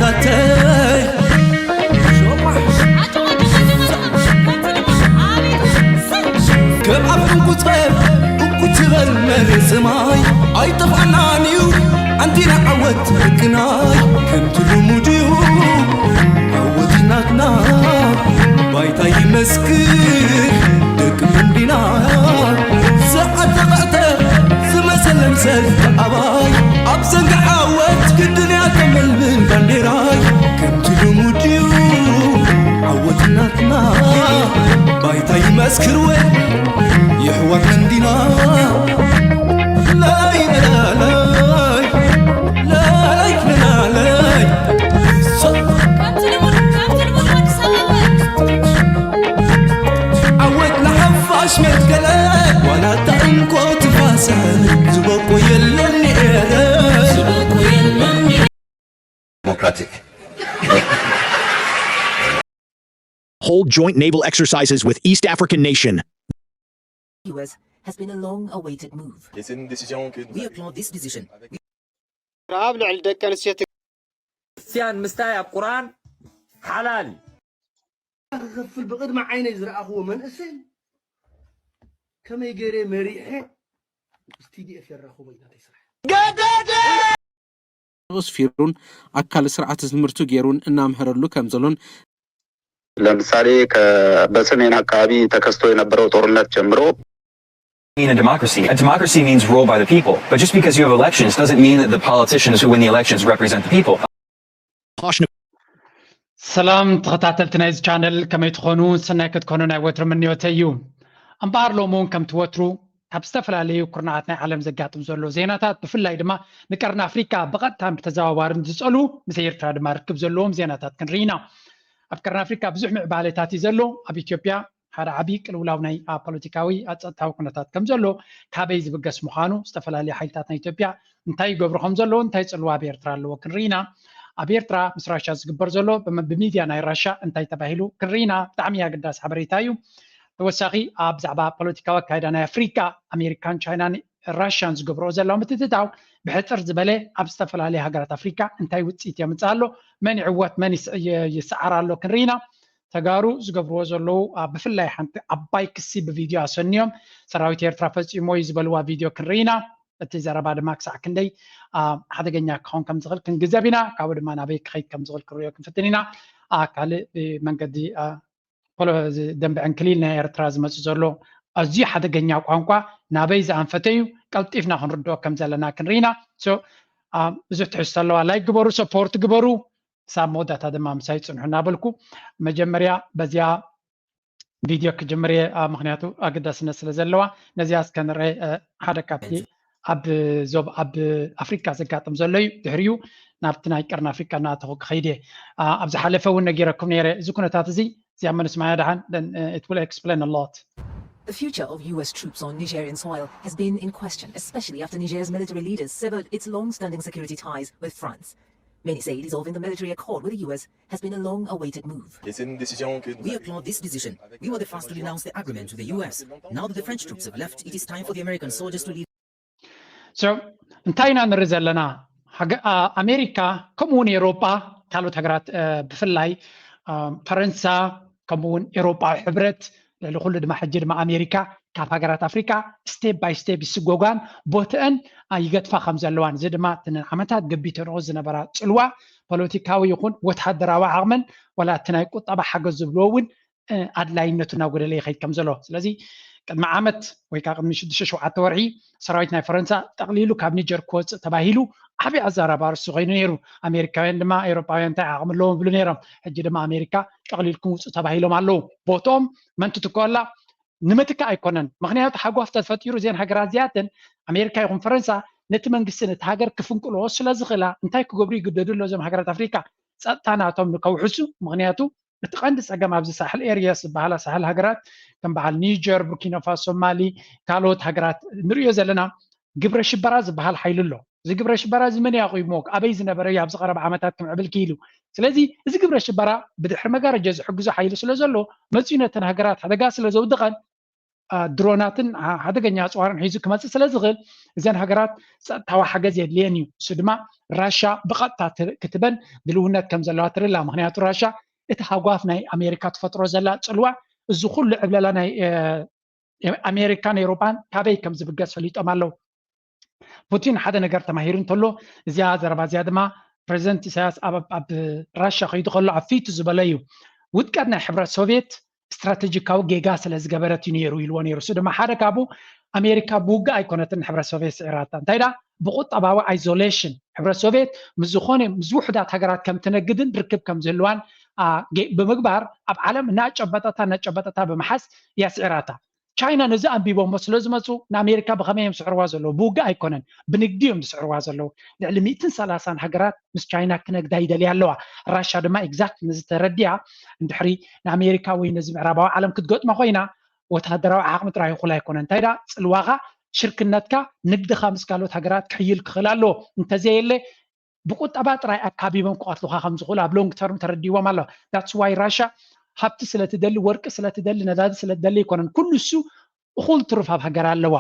ኣተይ ከም ኣፍ እንቁፀር እንቁትበል መሬት ሰማይ ኣይጠፍኣናን እዩ ኣንቲና ዓወት ልክናይ ከምቲ ልሙድ እዩ ዓወት ናትና ባይታ ይመስክር ደቂ እንዲና ዝዓተቐዕተ ዝመሰለን ሰልቲ ኣባይ ኣብ ዘንጋ ዓወት ግድን እያ ተመልምን ባንዴራይ ከምቲ ልሙድ እዩ ዓወት ናትና ባይታ ይመስክር እውን የሕዋት እንዲና ላላይ ላላይ ላላይ ላላይ ከምቲ ልሙድ ከምቲ ልሙድ ወዲ ሰባወት ዓወት ንሓፋሽ መትከለ ዋላ እታ እንኮ ትፋሰል ዝበቆ የለን ነረ Democratic. Hold joint naval exercises with East African nation. U S has been a long awaited move. Et c'est une décision que nous We applaud this decision. ረሃብ ልዕሊ ደቂ ኣንስትዮ ትግራይ ክርስትያን ምስታይ ኣብ ቁርኣን ሓላል እዩ። ክኸፍል ብቕድሚ ዓይነይ ዝረኣኽዎ መንእሰይ ከመይ ገይረ መሪሐ ምስ ቲ ዲ ኤፍ የራኽቦ እዩ ናተይ ስራሕ። ኣስፊሩን ኣካል ስርዓተ ትምህርቱ ገይሩን እናምሀረሉ ከም ዘሎን ለምሳሌ በሰሜን አካባቢ ተከስቶ የነበረው ጦርነት ጀምሮ mean a democracy? A democracy means rule by the people. But just because you have elections doesn't mean that the politicians who win the elections represent the people. ሰላም ተኸታተልቲ ናይዚ ቻነል ከመይ ትኾኑ? ሰናይ ክትኮኑ ናይ ወትሩ ምንዮተይ እዩ። እምበኣር ሎሚ እውን ከምቲ ወትሩ ካብ ዝተፈላለዩ ኩርናዓት ናይ ዓለም ዘጋጥም ዘሎ ዜናታት ብፍላይ ድማ ንቀርኒ ኣፍሪካ ብቐጥታን ብተዘዋዋርን ዝፀልዉ ምስ ኤርትራ ድማ ርክብ ዘለዎም ዜናታት ክንርኢ ኢና። ኣብ ቀርኒ ኣፍሪካ ብዙሕ ምዕባለታት እዩ ዘሎ። ኣብ ኢትዮጵያ ሓደ ዓብዪ ቅልውላው ናይ ፖለቲካዊ ጸጥታዊ ኩነታት ከም ዘሎ ካበይ ዝብገስ ምዃኑ ዝተፈላለዩ ሓይልታት ናይ ኢትዮጵያ እንታይ ይገብሩ ከም ዘለዉ እንታይ ጽልዋ ኣብ ኤርትራ ኣለዎ ክንርኢ ኢና። ኣብ ኤርትራ ምስ ራሻ ዝግበር ዘሎ ብሚድያ ናይ ራሻ እንታይ ተባሂሉ ክንርኢ ኢና። ብጣዕሚ ኣገዳሲ ሓበሬታ እዩ። ተወሳኺ ኣብ ዛዕባ ፖለቲካዊ ኣካይዳ ናይ ኣፍሪካ ኣሜሪካን ቻይናን ራሻን ዝገብርኦ ዘለዋ ምትእትታው ብሕፅር ዝበለ ኣብ ዝተፈላለየ ሃገራት ኣፍሪካ እንታይ ውፅኢት የምፅእ ኣሎ፣ መን ይዕወት መን ይስዓር ኣሎ ክንርኢ ኢና። ተጋሩ ዝገብርዎ ዘለዉ ብፍላይ ሓንቲ ዓባይ ክሲ ብቪድዮ ኣሰንዮም ሰራዊት ኤርትራ ፈፂሞ እዩ ዝበልዋ ቪድዮ ክንርኢ ኢና። እቲ ዘረባ ድማ ክሳዕ ክንደይ ሓደገኛ ክኸውን ከም ዝኽእል ክንግዘብ ኢና። ካብኡ ድማ ናበይ ክኸይድ ከም ዝኽእል ክንሪኦ ክንፍትን ኢና። ካልእ ብመንገዲ ደንበ ዕንክሊል ናይ ኤርትራ ዝመፅእ ዘሎ ኣዝዩ ሓደገኛ ቋንቋ ናበይ ዝኣንፈተ እዩ ቀልጢፍና ክንርድኦ ከም ዘለና ክንርኢ ኢና። ብዙሕ ትሕዝቶ ኣለዋ። ላይክ ግበሩ፣ ሰፖርት ግበሩ። ክሳብ መወዳእታ ድማ ምሳይ ፅንሑ እናበልኩ መጀመርያ በዚኣ ቪድዮ ክጅምር እየ፣ ምክንያቱ ኣገዳስነት ስለ ዘለዋ። ነዚኣ እስከ ንርአ። ሓደ ካብቲ ኣብ ዞብ ኣብ ኣፍሪካ ዘጋጥም ዘሎ እዩ። ድሕሪኡ ናብቲ ናይ ቀርኒ ኣፍሪካ እናኣተኹ ክኸይድ እየ። ኣብ ዝሓለፈ እውን ነጊረኩም ነይረ። እዚ ኩነታት እዚ እዚኣ መን ስማያ ደሓን it will explain a lot. The future of U S troops on Nigerian soil has been in question, especially after Niger's military leaders severed its long-standing security ties with France. Many say dissolving the military accord with the U S has been a long-awaited move. Et c'est une décision que nous We applaud this decision. We were the first to denounce the agreement with the U S. Now that the French troops have left, it is time for the American soldiers to leave. So እንታይ ኢና ንርኢ ዘለና? ኣሜሪካ ከምኡውን ኤሮጳ ካልኦት ሃገራት ብፍላይ ፈረንሳ ከምኡውን ኤሮጳዊ ሕብረት ልዕሊ ኩሉ ድማ ሕጂ ድማ ኣሜሪካ ካብ ሃገራት ኣፍሪካ step by step ይስጎጓን ቦትአን ይገድፋ ከም ዘለዋን እዚ ድማ እቲ ንዓመታት ገቢተንኦ ዝነበራ ፅልዋ ፖለቲካዊ ይኹን ወታደራዊ ዓቕመን ዋላ እቲ ናይ ቁጠባ ሓገዝ ዝብልዎ እውን ኣድላይነቱ እናጎደለ ይኸይድ ከም ዘሎ። ስለዚ ቅድሚ ዓመት ወይ ከዓ ቅድሚ ሽዱሽተ ሸውዓተ ወርሒ ሰራዊት ናይ ፈረንሳ ጠቕሊሉ ካብ ኒጀር ክወፅእ ተባሂሉ ዓብዪ ኣዘራርባ ኣርእስቲ ኮይኑ ነይሩ። ኣሜሪካውያን ድማ ኤውሮጳውያን እንታይ ዓቕሚ ኣለዎም ይብሉ ነይሮም። ሕጂ ድማ ኣሜሪካ ጠቕሊልኩም ውፁ ተባሂሎም ኣለዉ። ቦትኦም መን ትትክኦ ኣላ? ንምትካእ ኣይኮነን። ምክንያቱ ሓጓፍ ተፈጢሩ እዘን ሃገራት እዚኣተን ኣሜሪካ ይኹን ፈረንሳ ነቲ መንግስቲ ነቲ ሃገር ክፍንቅልኦ ስለ ዝኽእላ እንታይ ክገብሩ ይግደዱ ኣሎ እዞም ሃገራት ኣፍሪካ ጸጥታ ናቶም ንከውሕሱ። ምክንያቱ እቲ ቀንዲ ጸገም ኣብዚ ሳሕል ኤርያስ ዝበሃላ ሳሕል ሃገራት ከም በዓል ኒጀር፣ ቡርኪና ፋሶ፣ ማሊ፣ ካልኦት ሃገራት ንርእዮ ዘለና ግብረ ሽበራ ዝበሃል ሓይሊ ኣሎ። እዚ ግብረ ሽበራ እዚ መን እዩ ኣቑሞ ኣበይ ዝነበረ እዩ ኣብዚ ቀረባ ዓመታት ክምዕብል ክኢሉ? ስለዚ እዚ ግብረ ሽበራ ብድሕሪ መጋረጃ ዝሕግዞ ሓይሊ ስለ ዘሎ መፅዩ ነተን ሃገራት ሓደጋ ስለ ዘውድቐን ድሮናትን ሓደገኛ ኣፅዋርን ሒዙ ክመፅእ ስለ ዝኽእል እዘን ሃገራት ፀጥታዊ ሓገዝ የድልየን እዩ። እሱ ድማ ራሻ ብቐጥታ ክትበን ድልውነት ከም ዘለዋ ትርላ። ምክንያቱ ራሻ እቲ ሃጓፍ ናይ ኣሜሪካ ትፈጥሮ ዘላ ፅልዋ እዚ ኩሉ ዕብለላ ናይ ኣሜሪካን ኤውሮጳን ካበይ ከም ዝብገስ ፈሊጦም ኣለዉ። ፑቲን ሓደ ነገር ተማሂሩ እንተሎ እዚኣ ዘረባ እዚኣ ድማ ፕሬዚደንት ኢሳያስ ኣብ ራሻ ከይዱ ከሎ ኣብ ፊቱ ዝበለ እዩ። ውድቀት ናይ ሕብረት ሶቪየት ስትራቴጂካዊ ጌጋ ስለ ዝገበረት እዩ ነይሩ ኢልዎ ነይሩ። እሱ ድማ ሓደ ካብኡ ኣሜሪካ ብውግእ ኣይኮነትን ንሕብረት ሶቪየት ስዒራታ። እንታይ ዳ ብቁጠባዊ ኣይዞሌሽን ሕብረት ሶቪየት ምስ ዝኾነ ምስ ውሕዳት ሃገራት ከም ትነግድን ርክብ ከም ዝህልዋን ብምግባር ኣብ ዓለም እናጨበጠታ እናጨበጠታ ብምሓዝ እያ ስዒራታ። ቻይና ነዚ ኣንቢቦሞ ስለ ዝመፁ ንኣሜሪካ ብኸመይ እዮም ዝስዕርዋ ዘለዉ? ብውግእ ኣይኮነን፣ ብንግዲ እዮም ዝስዕርዋ ዘለዉ። ልዕሊ ሚእትን ሰላሳን ሃገራት ምስ ቻይና ክነግዳ ይደልያ ኣለዋ። ራሻ ድማ ኤግዛክት ነዚ ተረዲኣ እንድሕሪ ንኣሜሪካ ወይ ነዚ ምዕራባዊ ዓለም ክትገጥሞ ኮይና ወታደራዊ ዓቕሚ ጥራይ እኹል ኣይኮነን። እንታይ ዳ ፅልዋኻ ሽርክነትካ ንግድኻ ምስ ካልኦት ሃገራት ክሕይል ክኽእል ኣለዎ። እንተዘየለ ብቁጠባ ጥራይ ኣካቢቦም ክቐትሉኻ ከም ዝኽእሉ ኣብ ሎንግ ተርም ተረዲዎም ኣሎ። ዳትስ ዋይ ራሻ ሃብቲ ስለትደሊ፣ ወርቂ ስለትደሊ፣ ነዳዲ ስለትደሊ ኣይኮነን። ኩሉ እሱ እኹል ትሩፍ ኣብ ሃገር ኣለዋ።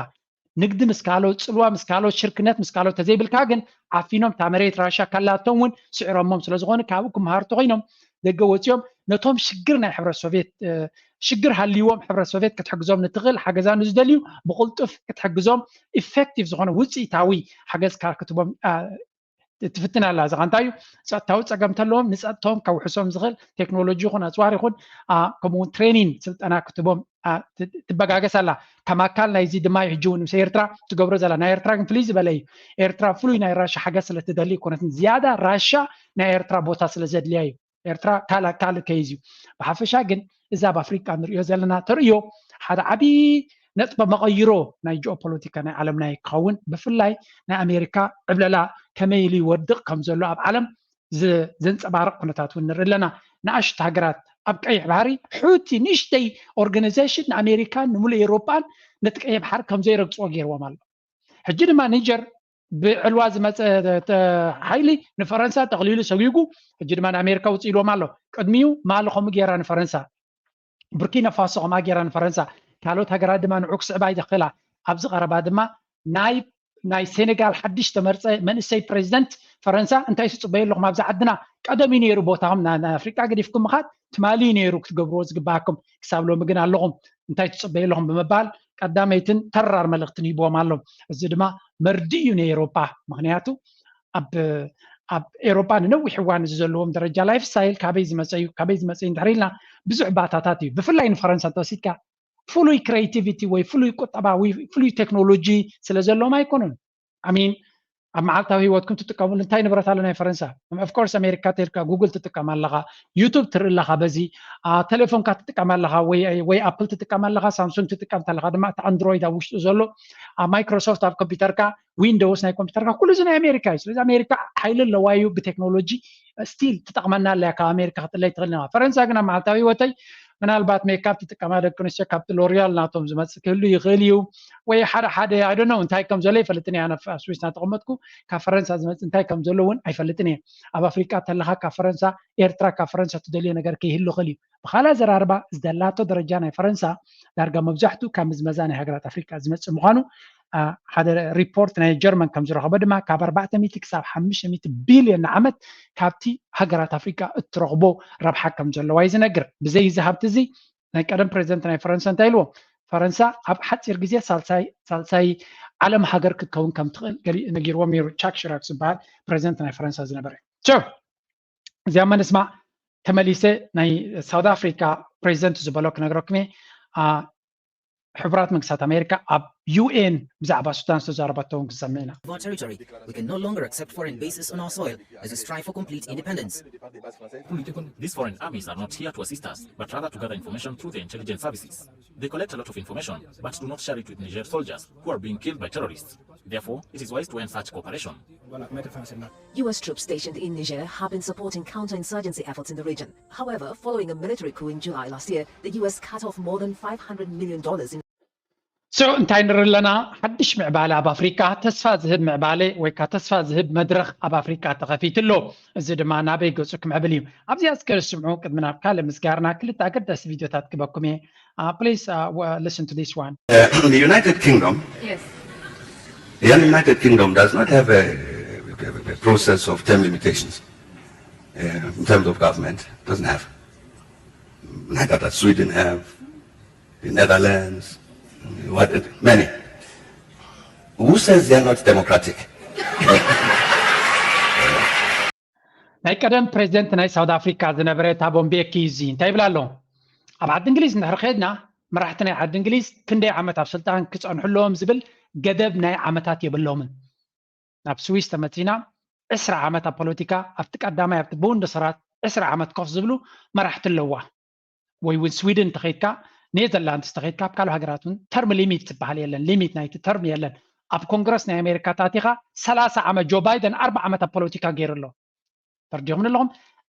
ንግዲ ምስ ካልኦት፣ ፅልዋ ምስ ካልኦት፣ ሽርክነት ምስ ካልኦት ተዘይብልካ ግን ዓፊኖም እታ መሬት ራሻ ካላቶም እውን ስዒሮሞም ስለ ዝኾኑ ካብኡ ክመሃሩ ተኮይኖም ደገ ወፂኦም ነቶም ሽግር ናይ ሕብረት ሶቪየት ሽግር ሃልይዎም ሕብረት ሶቪየት ክትሕግዞም ንትኽእል ሓገዛ ንዝደልዩ ብቕልጡፍ ክትሕግዞም ኢፌክቲቭ ዝኾነ ውፅኢታዊ ሓገዝ ክትቦም ትፍትን ኣላ። እዚ እንታይ እዩ? ፀጥታዊ ፀገም እንተለዎም ንፀጥቶም ከውሕሶም ዝኽእል ቴክኖሎጂ ይኹን ኣፅዋር ይኹን ከምኡውን ትሬኒን ስልጠና ክትቦም ትበጋገስ ኣላ። ከም ኣካል ናይዚ ድማ ሕጂ እውን ምስ ኤርትራ ትገብሮ ዘላ ናይ ኤርትራ ግን ፍልይ ዝበለ እዩ። ኤርትራ ፍሉይ ናይ ራሻ ሓገዝ ስለትደሊ ይኮነትን ዝያዳ ራሻ ናይ ኤርትራ ቦታ ስለ ዘድልያ እዩ። ኤርትራ ካልእ ካልእ ከይዝ እዩ። ብሓፈሻ ግን እዚ ኣብ ኣፍሪቃ ንሪኦ ዘለና ተርእዮ ሓደ ዓብዪ ነጥበ መቐይሮ ናይ ጂኦፖለቲካ ናይ ዓለምና ክኸውን ብፍላይ ናይ ኣሜሪካ ዕብለላ ከመይ ኢሉ ይወድቕ ከም ዘሎ ኣብ ዓለም ዘንፀባርቕ ኩነታት እውን ንርኢ ኣለና። ንኣሽቱ ሃገራት ኣብ ቀይሕ ባሕሪ ሑቲ ንእሽተይ ኦርጋናይዜሽን ንኣሜሪካን ንምሉእ ኤውሮጳን ነቲ ቀይሕ ባሕሪ ከም ዘይረግፅዎ ገይርዎም ኣሎ። ሕጂ ድማ ኒጀር ብዕልዋ ዝመፀ ሓይሊ ንፈረንሳ ጠቕሊሉ ሰጒጉ ሕጂ ድማ ንኣሜሪካ ውፅእ ኢልዎም ኣሎ። ቅድሚኡ ማሊ ከምኡ ገይራ ንፈረንሳ፣ ቡርኪና ፋሶ ከምኣ ገይራ ንፈረንሳ፣ ካልኦት ሃገራት ድማ ንዑ ክስዕባ ይኽእላ። ኣብዚ ቀረባ ድማ ናይ ናይ ሴኔጋል ሓድሽ ተመርፀ መንእሰይ ፕሬዚደንት ፈረንሳ እንታይ ትፅበዩ ኣለኹም ኣብዚ ዓድና ቀደም እዩ ነይሩ ቦታኹም ናይ ኣፍሪቃ ገዲፍኩም ምኻድ ትማሊ እዩ ነይሩ ክትገብርዎ ዝግባኣኩም ክሳብ ሎሚ ግን ኣለኹም እንታይ ትፅበዩ ኣለኹም ብምባል ቀዳመይትን ተራር መልእክትን ሂብዎም ኣሎ። እዚ ድማ መርድእ እዩ ንኤውሮጳ። ምክንያቱ ኣብ ኣብ ኤውሮጳ ንነዊሕ እዋን እዚ ዘለዎም ደረጃ ላይፍ ስታይል ካበይ ዝመፀ እዩ ካበይ ዝመፀ እዩ እንድሕር ኢልና ብዙሕ ባታታት እዩ። ብፍላይ ንፈረንሳ እንተወሲድካ ፍሉይ ክሬቲቪቲ ወይ ፍሉይ ቁጠባ ወይ ፍሉይ ቴክኖሎጂ ስለ ዘለዎም ኣይኮኑን። ኣሚን ኣብ መዓልታዊ ህይወትኩም ትጥቀምሉ እንታይ ንብረት ኣሎ ናይ ፈረንሳ? ኦፍኮርስ ኣሜሪካ ተልካ ጉግል ትጥቀም ኣለኻ፣ ዩቱብ ትርኢ ኣለኻ፣ በዚ ቴሌፎንካ ትጥቀም ኣለኻ ወይ ኣፕል ትጥቀም ኣለኻ፣ ሳምሱንግ ትጥቀም ኣለኻ ድማ እቲ ኣንድሮይድ ኣብ ውሽጡ ዘሎ ማይክሮሶፍት ኣብ ኮምፒውተርካ ዊንዶውስ ናይ ኮምፒውተርካ ኩሉ እዚ ናይ ኣሜሪካ እዩ። ስለዚ ኣሜሪካ ሓይሊ ኣለዋ እዩ ብቴክኖሎጂ ስቲል ትጠቕመና ኣለያ ካብ ኣሜሪካ ክትለይ ትኽእል ኢና። ፈረንሳ ግን ኣብ መዓልታዊ ህይወተይ ምናልባት ሜካፕ ትጥቀማ ደቂ ኣንስትዮ ካብቲ ሎሪያል ናቶም ዝመፅእ ክህሉ ይኽእል እዩ ወይ ሓደ ሓደ ኣይደኖ እንታይ ከም ዘሎ ይፈልጥን እየ። ኣነ ኣብ ስዊስ እናተቐመጥኩ ካብ ፈረንሳ ዝመፅእ እንታይ ከም ዘሎ እውን ኣይፈልጥን እየ። ኣብ ኣፍሪቃ ተለኻ ካብ ፈረንሳ ኤርትራ ካብ ፈረንሳ ትደልዮ ነገር ከይህሉ ይኽእል እዩ። ብኻልእ ኣዘራርባ ዝደላቶ ደረጃ ናይ ፈረንሳ ዳርጋ መብዛሕትኡ ካብ ምዝመዛ ናይ ሃገራት ኣፍሪቃ ዝመፅእ ምዃኑ ሓደ ሪፖርት ናይ ጀርመን ከም ዝረኸቦ ድማ ካብ ኣርባዕተ ሚእቲ ክሳብ ሓሙሽተ ሚእቲ ቢልዮን ንዓመት ካብቲ ሃገራት ኣፍሪቃ እትረኽቦ ረብሓ ከም ዘለዋ እዩ ዝነግር። ብዘይ እዚ ሃብቲ እዚ ናይ ቀደም ፕሬዚደንት ናይ ፈረንሳ እንታይ ኢልዎ? ፈረንሳ ኣብ ሓፂር ግዜ ሳልሳይ ዓለም ሃገር ክትከውን ከም ትኽእል ገሊኡ ነጊርዎም ነይሩ። ቻክ ሽራክ ዝበሃል ፕሬዚደንት ናይ ፈረንሳ ዝነበረ። እዚኣ መንስማዕ ተመሊሰ ናይ ሳውት ኣፍሪካ ፕሬዚደንት ዝበሎ ክነግረኩም እየ። ሕቡራት መንግስታት ኣሜሪካ ኣብ ዩኤን ብዛዕባ ሱዳን ዝተዛረበቶ እውን ክንሰምዕ ኢና። Our territory, we can no longer accept foreign bases on our soil as we strive for complete independence. These foreign armies are not here to assist us, but rather to gather information through their intelligence services. They collect a lot of information, but do not share it with Niger soldiers who are being killed by terrorists. Therefore, it is wise to end such cooperation. U S troops stationed in Niger have been supporting counter-insurgency efforts in the region. However, following a military coup in July last year, the U S cut off more than five hundred million dollars in So እንታይ ንርኢ ኣለና? ሓድሽ ምዕባለ ኣብ ኣፍሪቃ፣ ተስፋ ዝህብ ምዕባለ ወይ ከዓ ተስፋ ዝህብ መድረኽ ኣብ ኣፍሪቃ ተኸፊቱ ኣሎ። እዚ ድማ ናበይ ገፁ ክምዕብል እዩ? ኣብዚኣ እስከ ስምዑ። ቅድሚ ናብ ካልእ ምስጋርና ክልተ ኣገዳሲ ቪድዮታት ክበኩም እየ። Uh, please uh, w- listen to this one. Uh, the United Kingdom, Yes. the United Kingdom does not have a, a process of term limitations uh, in terms of government. Doesn't have. Neither does Sweden have. The Netherlands, what, many. Who says they're not democratic? ናይ ቀደም ፕሬዚደንት ናይ ሳውት ኣፍሪካ ዝነበረ ታቦ ምቤኪ እዚ እንታይ ይብል ኣሎ? ኣብ ዓዲ እንግሊዝ እንድሕር ከድና መራሕቲ ናይ ዓዲ እንግሊዝ ክንደይ ዓመት ኣብ ስልጣን ክፀንሑ ኣለዎም ዝብል ገደብ ናይ ዓመታት የብሎምን። ናብ ስዊስ ተመፂና ዕስራ ዓመት ኣብ ፖለቲካ ኣብቲ ቀዳማይ ኣብቲ ብውንደሰራት ዕስራ ዓመት ኮፍ ዝብሉ መራሕቲ ኣለዋ። ወይ እውን ስዊድን ተኸይድካ ኔዘርላንድስ ተኸይድካ ኣብ ካልእ ሃገራት እውን ተርም ሊሚት ዝበሃል የለን። ሊሚት ናይቲ ተርም የለን። ኣብ ኮንግረስ ናይ ኣሜሪካ ተኣቲኻ ሰላሳ ዓመት ጆ ባይደን ኣርባ ዓመት ኣብ ፖለቲካ ገይሩ ኣሎ። ተርዲኹም ኣለኹም።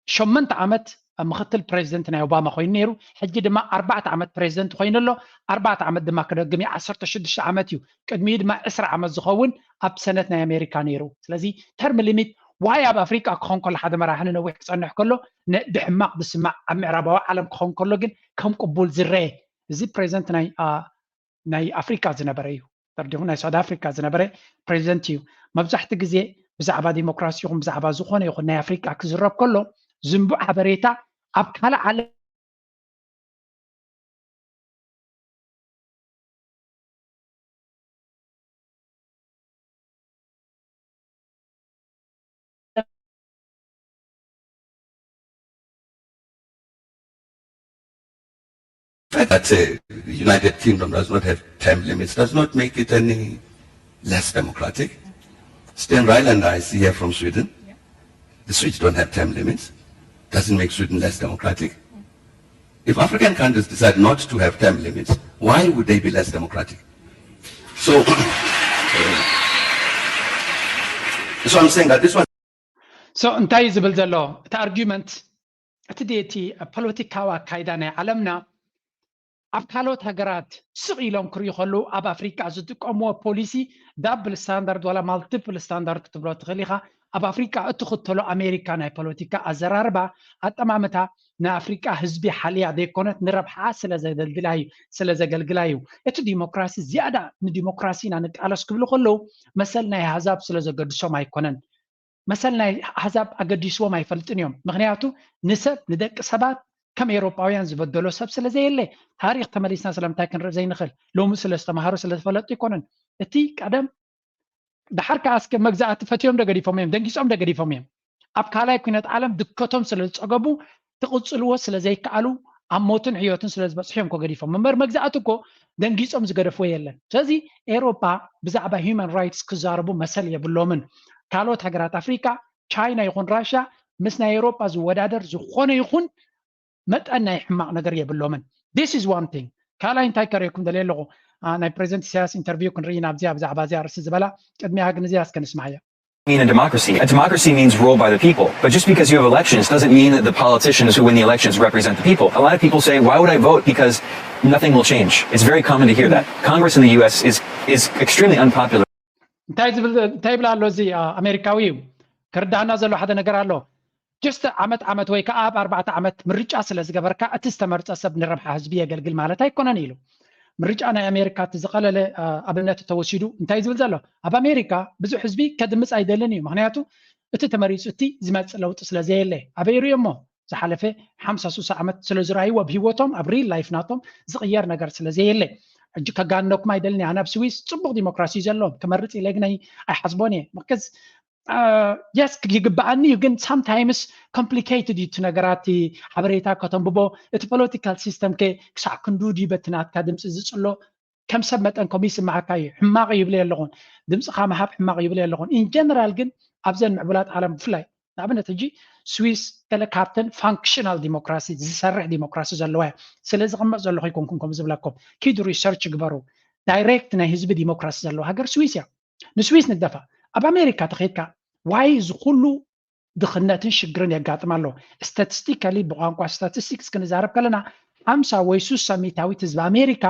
ሸመንተ ዓመት ምክትል ፕሬዚደንት ናይ ኦባማ ኮይኑ ነይሩ። ሕጂ ድማ ኣርባዕተ ዓመት ፕሬዚደንት ኮይኑ ኣሎ። ኣርባዕተ ዓመት ድማ ክደግም እዩ። ዓሰርተ ሽዱሽተ ዓመት እዩ። ቅድሚኡ ድማ ዕስራ ዓመት ዝኸውን ኣብ ሰነት ናይ ኣሜሪካ ነይሩ። ስለዚ ተርም ሊሚት ዋይ ኣብ ኣፍሪቃ ክኾን ከሎ ሓደ መራሒ ንነዊሕ ክፀንሕ ከሎ ነ- ብሕማቕ ዝስማዕ ኣብ ምዕራባዊ ዓለም ክኾን ከሎ ግን ከም ቅቡል ዝረአ እዚ ፕሬዚደንት ናይ አ፣ ናይ ኣፍሪቃ ዝነበረ እዩ። ተርዲኹም ናይ ሳውት ኣፍሪካ ዝነበረ ፕሬዚደንት እዩ። መብዛሕትኡ ግዜ ብዛዕባ ዲሞክራሲ ይኹን ብዛዕባ ዝኾነ ይኹን ናይ ኣፍሪቃ ክዝረብ ከሎ ዝንቡዕ ሓበሬታ ኣብ ካልእ ዓለም The fact that uh, the United Kingdom does not have term limits does not make it any less democratic. Steinreil and I see here from Sweden. The Swedes don't have term limits. Doesn't make Sweden less democratic. If African countries decide not to have term limits, why would they be less democratic? So, so I'm saying that this one so እንታይ እዩ ዝብል ዘሎ እቲ ኣርጊመንት እቲ ድቲ ፖለቲካዊ ኣካይዳ ናይ ዓለምና ኣብ ካልኦት ሃገራት ስቕ ኢሎም ክርእዩ ከለዉ ኣብ ኣፍሪቃ ዝጥቀምዎ ፖሊሲ ዳብል ስታንዳርድ ዋላ ማልቲፕል ስታንዳርድ ክትብሎ ትኽእል ኢኻ። ኣብ ኣፍሪቃ እትኽተሎ ኣሜሪካ ናይ ፖለቲካ ኣዘራርባ ኣጠማምታ ንኣፍሪቃ ህዝቢ ሓልያ ዘይኮነት ንረብሓ ስለ ዘገልግላ እዩ ስለ ዘገልግላ እዩ። እቲ ዲሞክራሲ ዝያዳ ንዲሞክራሲ ኢና ንቃለስ ክብሉ ከለዉ መሰል ናይ ኣህዛብ ስለ ዘገድሶም ኣይኮነን። መሰል ናይ ኣህዛብ ኣገዲስዎም ኣይፈልጥን እዮም። ምክንያቱ ንሰብ ንደቂ ሰባት ከም ኤውሮጳውያን ዝበደሎ ሰብ ስለ ዘየለ። ታሪክ ተመሊስና ስለምንታይ ክንርኢ ዘይንኽእል? ሎሚ ስለ ዝተምሃሩ ስለ ዝፈለጡ ኣይኮነን። እቲ ቀደም ድሓር ከዓ እስከ መግዛእቲ ፈትዮም ዶ ገዲፎም እዮም? ደንጊጾም ዶ ገዲፎም እዮም? ኣብ ካልኣይ ኩነት ዓለም ድከቶም ስለ ዝጸገቡ ትቕጽልዎ ስለ ዘይከኣሉ ኣብ ሞትን ሕዮትን ስለ ዝበጽሑ እዮም ኮ ገዲፎም እምበር መግዛእቲ እኮ ደንጊጾም ዝገደፍዎ የለን። ስለዚ ኤውሮጳ ብዛዕባ ሂውማን ራይትስ ክዛረቡ መሰል የብሎምን። ካልኦት ሃገራት ኣፍሪቃ ቻይና ይኹን ራሽያ ምስ ናይ ኤውሮጳ ዝወዳደር ዝኾነ ይኹን መጠን ናይ ሕማቕ ነገር የብሎምን። This is one thing። ካልኣይ እንታይ ከርእየኩም ደልየ ኣለኹ? አ፣ ናይ ፕሬዚደንት ኢሳያስ ኢንተርቪው ክንርኢ ኢና ኣብዚኣ ብዛዕባ እዚኣ ርእሲ ዝበላ። ቅድሚያ ግን እዚኣ እስከ ንስማዓያ። mean in democracy? A democracy means rule by the people. But just because you have elections doesn't mean that the politicians who win the elections represent the people. A lot of people say, "Why would I vote? Because nothing will change." It's very common to hear that. Congress in the U S is is extremely unpopular. እንታይ ዝብል እንታይ ይብል ኣሎ እዚ አ፣ ኣሜሪካዊ እዩ። ክርዳና ዘሎ ሓደ ነገር ኣሎ። ጀስት ዓመት ዓመት ወይ ከዓ ኣብ ኣርባዕተ ዓመት ምርጫ ስለ ዝገበርካ እቲ ዝተመርፀ ሰብ ንረብሓ ህዝቢ የገልግል ማለት ኣይኮነን ኢሉ። ምርጫ ናይ ኣሜሪካ እቲ ዝቐለለ አ፣ ኣብነት ተወሲዱ እንታይ ዝብል ዘሎ? ኣብ ኣሜሪካ ብዙሕ ህዝቢ ከድምፅ ኣይደልን እዩ። ምክንያቱ እቲ ተመሪፁ እቲ ዝመፅእ ለውጢ ስለ ዘየለ ኣበይ ርእዮሞ ዝሓለፈ ሓምሳ ሱሳ ዓመት ስለ ዝረኣይዎ ኣብ ህይወቶም ኣብ ሪል ላይፍ ናቶም ዝቕየር ነገር ስለ ዘየለ። ሕጂ ከጋንነኩም ኣይደልን ኣነ ኣብ ስዊስ ፅቡቅ ዲሞክራሲ እዩ ዘለዎም ክመርፅ ኢለ ግን ኣይሓስቦን እየ ምክዝ የስ ይግበኣኒ እዩ ግን ሳምታይምስ ኮምፕሊኬትድ እዩ እቲ ነገራት ሓበሬታ ከተንብቦ እቲ ፖለቲካል ሲስተም ከ ክሳዕ ክንዱ ድዩ በቲ ናትካ ድምፂ ዝፅሎ ከም ሰብ መጠን ከምኡ ይስምዓካ እዩ ሕማቕ ይብለ ኣለኹን ድምፅኻ ምሃብ ሕማቕ ይብለ ኣለኹን ኢን ጀነራል ግን ኣብዘን ምዕቡላት ዓለም ብፍላይ ንኣብነት ሕጂ ስዊስ ገለ ካብተን ፋንክሽናል ዲሞክራሲ ዝሰርሕ ዲሞክራሲ ዘለዋ እያ ስለ ዝቕመጥ ዘለኹ ይኮንኩም ከም ዝብለኩም ኪዱ ሪሰርች ግበሩ ዳይሬክት ናይ ህዝቢ ዲሞክራሲ ዘለዋ ሃገር ስዊስ እያ ንስዊስ ንግደፋ ኣብ ኣሜሪካ ተኸይድካ ዋይ ዝኩሉ ድኽነትን ሽግርን የጋጥም ኣሎ ስታቲስቲካሊ ብቋንቋ ስታቲስቲክስ ክንዛረብ ከለና ሓምሳ ወይ ሱሳ ሚታዊት ህዝቢ ኣሜሪካ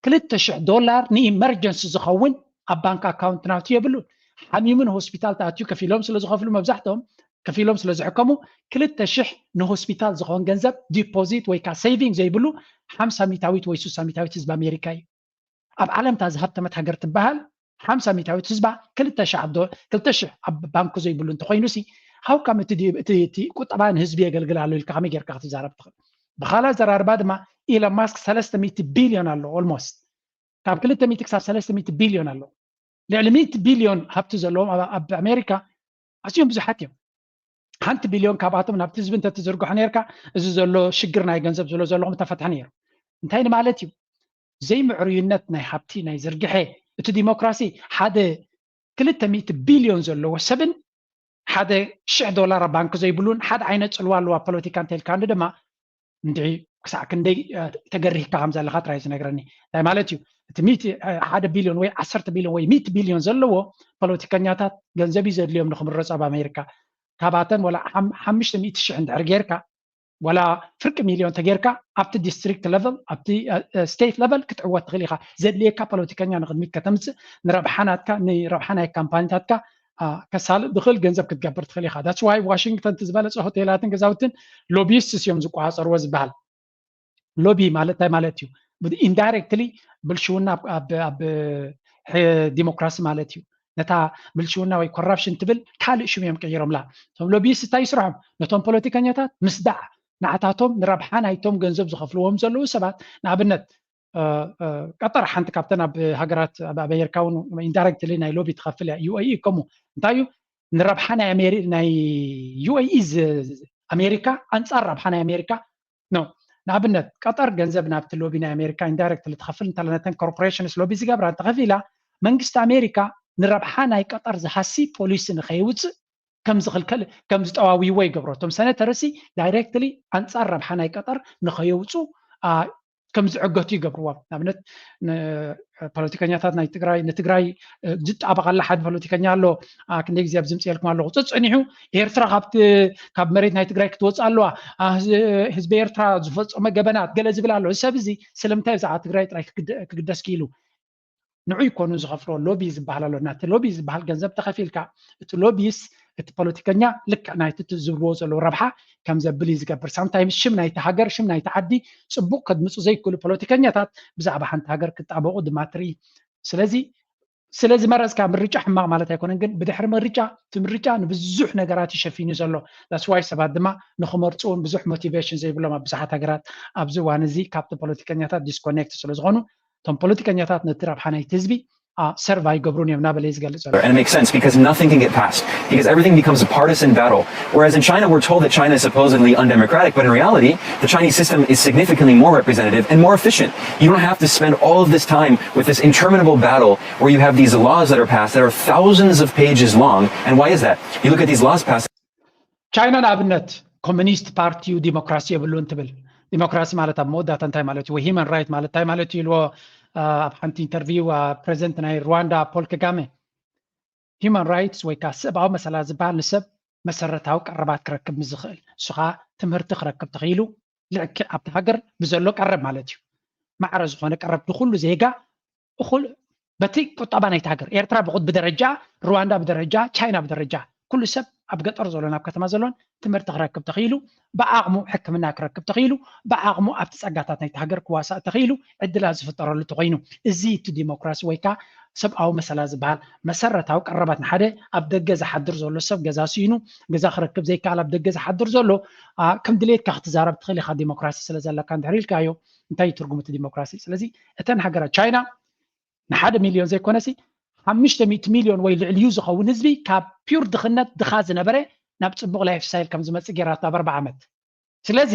ክልተ ሽሕ ዶላር ንኢመርጀንሲ ዝኸውን ኣብ ባንክ ኣካውንት ናቱ የብሉን ሓሚሙ ንሆስፒታል ተኣትዩ ከፊሎም ስለ ዝኸፍሉ መብዛሕትኦም ከፊሎም ስለ ዝሕከሙ ክልተ ሽሕ ንሆስፒታል ዝኸውን ገንዘብ ዲፖዚት ወይ ከዓ ሴቪንግ ዘይብሉ ሓምሳ ሚታዊት ወይ ሱሳ ሚታዊት ህዝቢ ኣሜሪካ እዩ። ኣብ ዓለምታ ዝሃብተመት ሃገር ትበሃል ሓምሳ ሚታዊት ህዝባ ክልተ ሽሕ ኣብ ዶ- ክልተ ሽሕ ኣብ ባንኩ ዘይብሉ እንተኮይኑ ሲ ሃው ካም እቲ ዲ- እቲ እቲ ቁጠባ ንህዝቢ የገልግል ኣሎ ኢልካ ከመይ ጌርካ ክትዛረብ ትኽእል? ብኻልእ ኣዘራርባ ድማ ኢሎን ማስክ ሰለስተ ሚእቲ ቢልዮን ኣሎ። ኦልሞስት ካብ ክልተ ሚእቲ ክሳብ ሰለስተ ሚእቲ ቢልዮን ኣሎ። ልዕሊ ሚእቲ ቢልዮን ሃብቲ ዘለዎም ኣብ- ኣብ ኣሜሪካ ኣዝዮም ብዙሓት እዮም። ሓንቲ ቢልዮን ካብኣቶም ናብቲ ህዝቢ እንተትዝርግሖ ነርካ እዚ ዘሎ ሽግር ናይ ገንዘብ ዝሎ ዘለኹም ተፈትሐ ነይሩ። እንታይ ንማለት እዩ? ዘይምዕሩይነት ናይ ሃብቲ ናይ ዝርግሐ እቲ ዲሞክራሲ ሓደ ክልተ ሚእቲ ቢልዮን ዘለዎ ሰብን ሓደ ሽሕ ዶላር ኣብ ባንክ ዘይብሉን ሓደ ዓይነት ፅልዋ ኣለዋ ፖለቲካ እንተልካኒ ድማ እንድዒ ክሳዕ ክንደይ እ፣ ተገሪህካ ከም ዘለካ ጥራይ ዝነግረኒ እንታይ ማለት እዩ? እቲ ሚእቲ እ፣ ሓደ ቢልዮን ወይ ዓሰርተ ቢልዮን ወይ ሚእቲ ቢልዮን ዘለዎ ፖለቲከኛታት ገንዘብ እዩ ዘድልዮም ንክምረፁ ኣብ ኣሜሪካ። ካብኣተን ወላ ሓም- ሓሙሽተ ሚእቲ ሽሕ እንድሕር ጌርካ ወላ ፍርቂ ሚልዮን ተጌርካ ኣብቲ ዲስትሪክት ለቨል ኣብቲ ስቴት ለቨል ክትዕወት ትኽእል ኢኻ። ዘድልየካ ፖለቲከኛ ንቅድሚት ከተምፅእ ንረብሓ ናትካ ንረብሓ ናይ ካምፓኒታትካ አ፣ ከሳልጥ ዝኽእል ገንዘብ ክትገብር ትኽእል ኢኻ። ዳትስ ዋይ ዋሽንግተን እቲ ዝበለፀ ሆቴላትን ገዛውትን ሎቢስት እዮም ዝቆፃፀርዎ ዝበሃል። ሎቢ ማለት እንታይ ማለት እዩ? ኢንዳይሬክትሊ ብልሽውና ኣብ- ኣብ ኣብ ዲሞክራሲ ማለት እዩ። ነታ ብልሽውና ወይ ኮራፕሽን ትብል ካልእ ሽም እዮም ቀይሮምላ። እቶም ሎቢስት እንታይ ይስርሖም? ነቶም ፖለቲከኛታት ምስዳዕ፣ ንዓታቶም ንረብሓ ናይቶም ገንዘብ ዝኸፍልዎም ዘለዉ ሰባት ንኣብነት እ፣ እ፣ ቀጠር ሓንቲ ካብተን ኣብ ሃገራት ኣብ ኣሜሪካ እውን ኢንዳይሬክትሊ ናይ ሎቢ ትኸፍል እያ። ዩ ኤ ኢ ከምኡ እንታይ እዩ ንረብሓ ናይ ኣሜሪ ናይ ዩ ኤ ኢ ዝ- ኣሜሪካ ኣንጻር ረብሓ ናይ ኣሜሪካ ኖ ንኣብነት ቀጠር ገንዘብ ናብቲ ሎቢ ናይ ኣሜሪካ ኢንዳይሬክትሊ ትኸፍል እንተላ ነተን ኮርፖሬሽንስ ሎቢ ዝገብራ እንተኸፊላ መንግስቲ ኣሜሪካ ንረብሓ ናይ ቀጠር ዝሃሲ ፖሊሲ ንኸይውፅእ ከም ዝኽልከል ከም ዝጠዋውይዎ ይገብሮ እቶም ሰነተርሲ ዳይሬክትሊ ኣንፃር ረብሓ ናይ ቀጠር ንኸየውፁ አ፣ ከም ዝዕገቱ ይገብርዎም ንኣብነት ን- ፖለቲከኛታት ናይ ትግራይ ንትግራይ እ፣ ዝጣበቐላ ሓደ ፖለቲከኛ ኣሎ አ፣ ክንደይ ግዜ ኣብ ዝምፅኤልኩም ኣለኹ ፀፅኒሑ ኤርትራ ካብቲ ካብ መሬት ናይ ትግራይ ክትወፅእ ኣለዋ አ፣ ህዝ- ህዝቢ ኤርትራ ዝፈፀመ ገበናት ገለ ዝብል ኣሎ እዚ ሰብ እዚ ስለምንታይ ብዛዕባ ትግራይ ጥራይ ክግደ- ክግደስ ክኢሉ ንዑ ይኮኑ ዝኸፍሎ ሎቢ ዝበሃል ኣሎ ናቲ ሎቢ ዝበሃል ገንዘብ ተኸፊልካ እቲ ሎቢስ እቲ ፖለቲከኛ ልክዕ ናይቲ ዝብልዎ ዘለዉ ረብሓ ከም ዘብል እዩ ዝገብር ሳምታይምስ ሽም ናይቲ ሃገር ሽም ናይቲ ዓዲ ፅቡቅ ከድምፁ ዘይክእሉ ፖለቲከኛታት ብዛዕባ ሓንቲ ሃገር ክጣበቁ ድማ ትርኢ ስለዚ ስለ ዝመረፅካ ምርጫ ሕማቅ ማለት ኣይኮነን ግን ብድሕሪ ምርጫ እቲ ምርጫ ንብዙሕ ነገራት ይሸፊኑ ዘሎ that's why ሰባት ድማ ንክመርፁ እውን ብዙሕ ሞቲቬሽን ዘይብሎም ኣብ ብዙሓት ሃገራት ኣብዚ እዋን እዚ ካብቲ ፖለቲከኛታት ዲስኮኔክት ስለ ዝኾኑ እቶም ፖለቲከኛታት ነቲ ረብሓ ናይቲ ህዝቢ ሰርቭ ኣይገብሩን እዮም እናበለ እዩ ዝገልፅ ዘሎ And it makes sense because nothing can get passed because everything becomes a partisan battle. Whereas in China, we're told that China is supposedly undemocratic, but in reality, the Chinese system is significantly more representative and more efficient. You don't have to spend all of this time with this interminable battle where you have these laws that are passed that are thousands of pages long. And why is that? You look at these laws passed. ቻይና ንኣብነት ኮሚኒስት ፓርቲ እዩ ዲሞክራሲ የብሉን ትብል ዲሞክራሲ ማለት ኣብ መወዳእታ እንታይ ማለት እዩ ወይ ሂማን ራይት ማለት እንታይ ማለት እዩ ኢልዎ ኣብ ሓንቲ ኢንተርቪው ፕሬዚደንት ናይ ሩዋንዳ ፖል ከጋሜ ሂማን ራይትስ ወይ ከዓ ሰብኣዊ መሰላት ዝበሃል ንሰብ መሰረታዊ ቀረባት ክረክብ ምስ ዝኽእል ንሱ ከዓ ትምህርቲ ክረክብ ተኽኢሉ ልዕክዕ ኣብቲ ሃገር ብዘሎ ቀረብ ማለት እዩ ማዕረ ዝኾነ ቀረብ ንኩሉ ዜጋ እኹል በቲ ቁጠባ ናይቲ ሃገር ኤርትራ ብቁ ብደረጃ ሩዋንዳ ብደረጃ ቻይና ብደረጃ ኩሉ ሰብ ኣብ ገጠር ዘሎ ናብ ከተማ ዘሎን ትምህርቲ ክረክብ ተኽኢሉ ብዓቕሙ ሕክምና ክረክብ ተኽኢሉ ብዓቕሙ ኣብቲ ጸጋታት ናይቲ ሃገር ክዋሳእ ተኽኢሉ ዕድላት ዝፍጠረሉ ተኾይኑ እዚ እቲ ዲሞክራሲ ወይ ከዓ ሰብኣዊ መሰላት ዝበሃል መሰረታዊ ቀረባት ንሓደ ኣብ ደገ ዝሓድር ዘሎ ሰብ ገዛ ስኢኑ ገዛ ክረክብ ዘይከኣል ኣብ ደገ ዝሓድር ዘሎ ከም ድሌትካ ክትዛረብ ትኽእል ኢኻ ዲሞክራሲ ስለ ዘለካ እንድሕር ኢልካዮ እንታይ እዩ ትርጉም እቲ ዲሞክራሲ ስለዚ እተን ሃገራት ቻይና ንሓደ ሚልዮን ዘይኮነሲ ሓሙሽተ ሚእቲ ሚልዮን ወይ ልዕሊኡ ዝኸውን ህዝቢ ካብ ፒውር ድኽነት ድኻ ዝነበረ ናብ ፅቡቕ ላይፍ ስታይል ከም ዝመፅእ ጌራቶ ኣብ ኣርባ ዓመት ስለዚ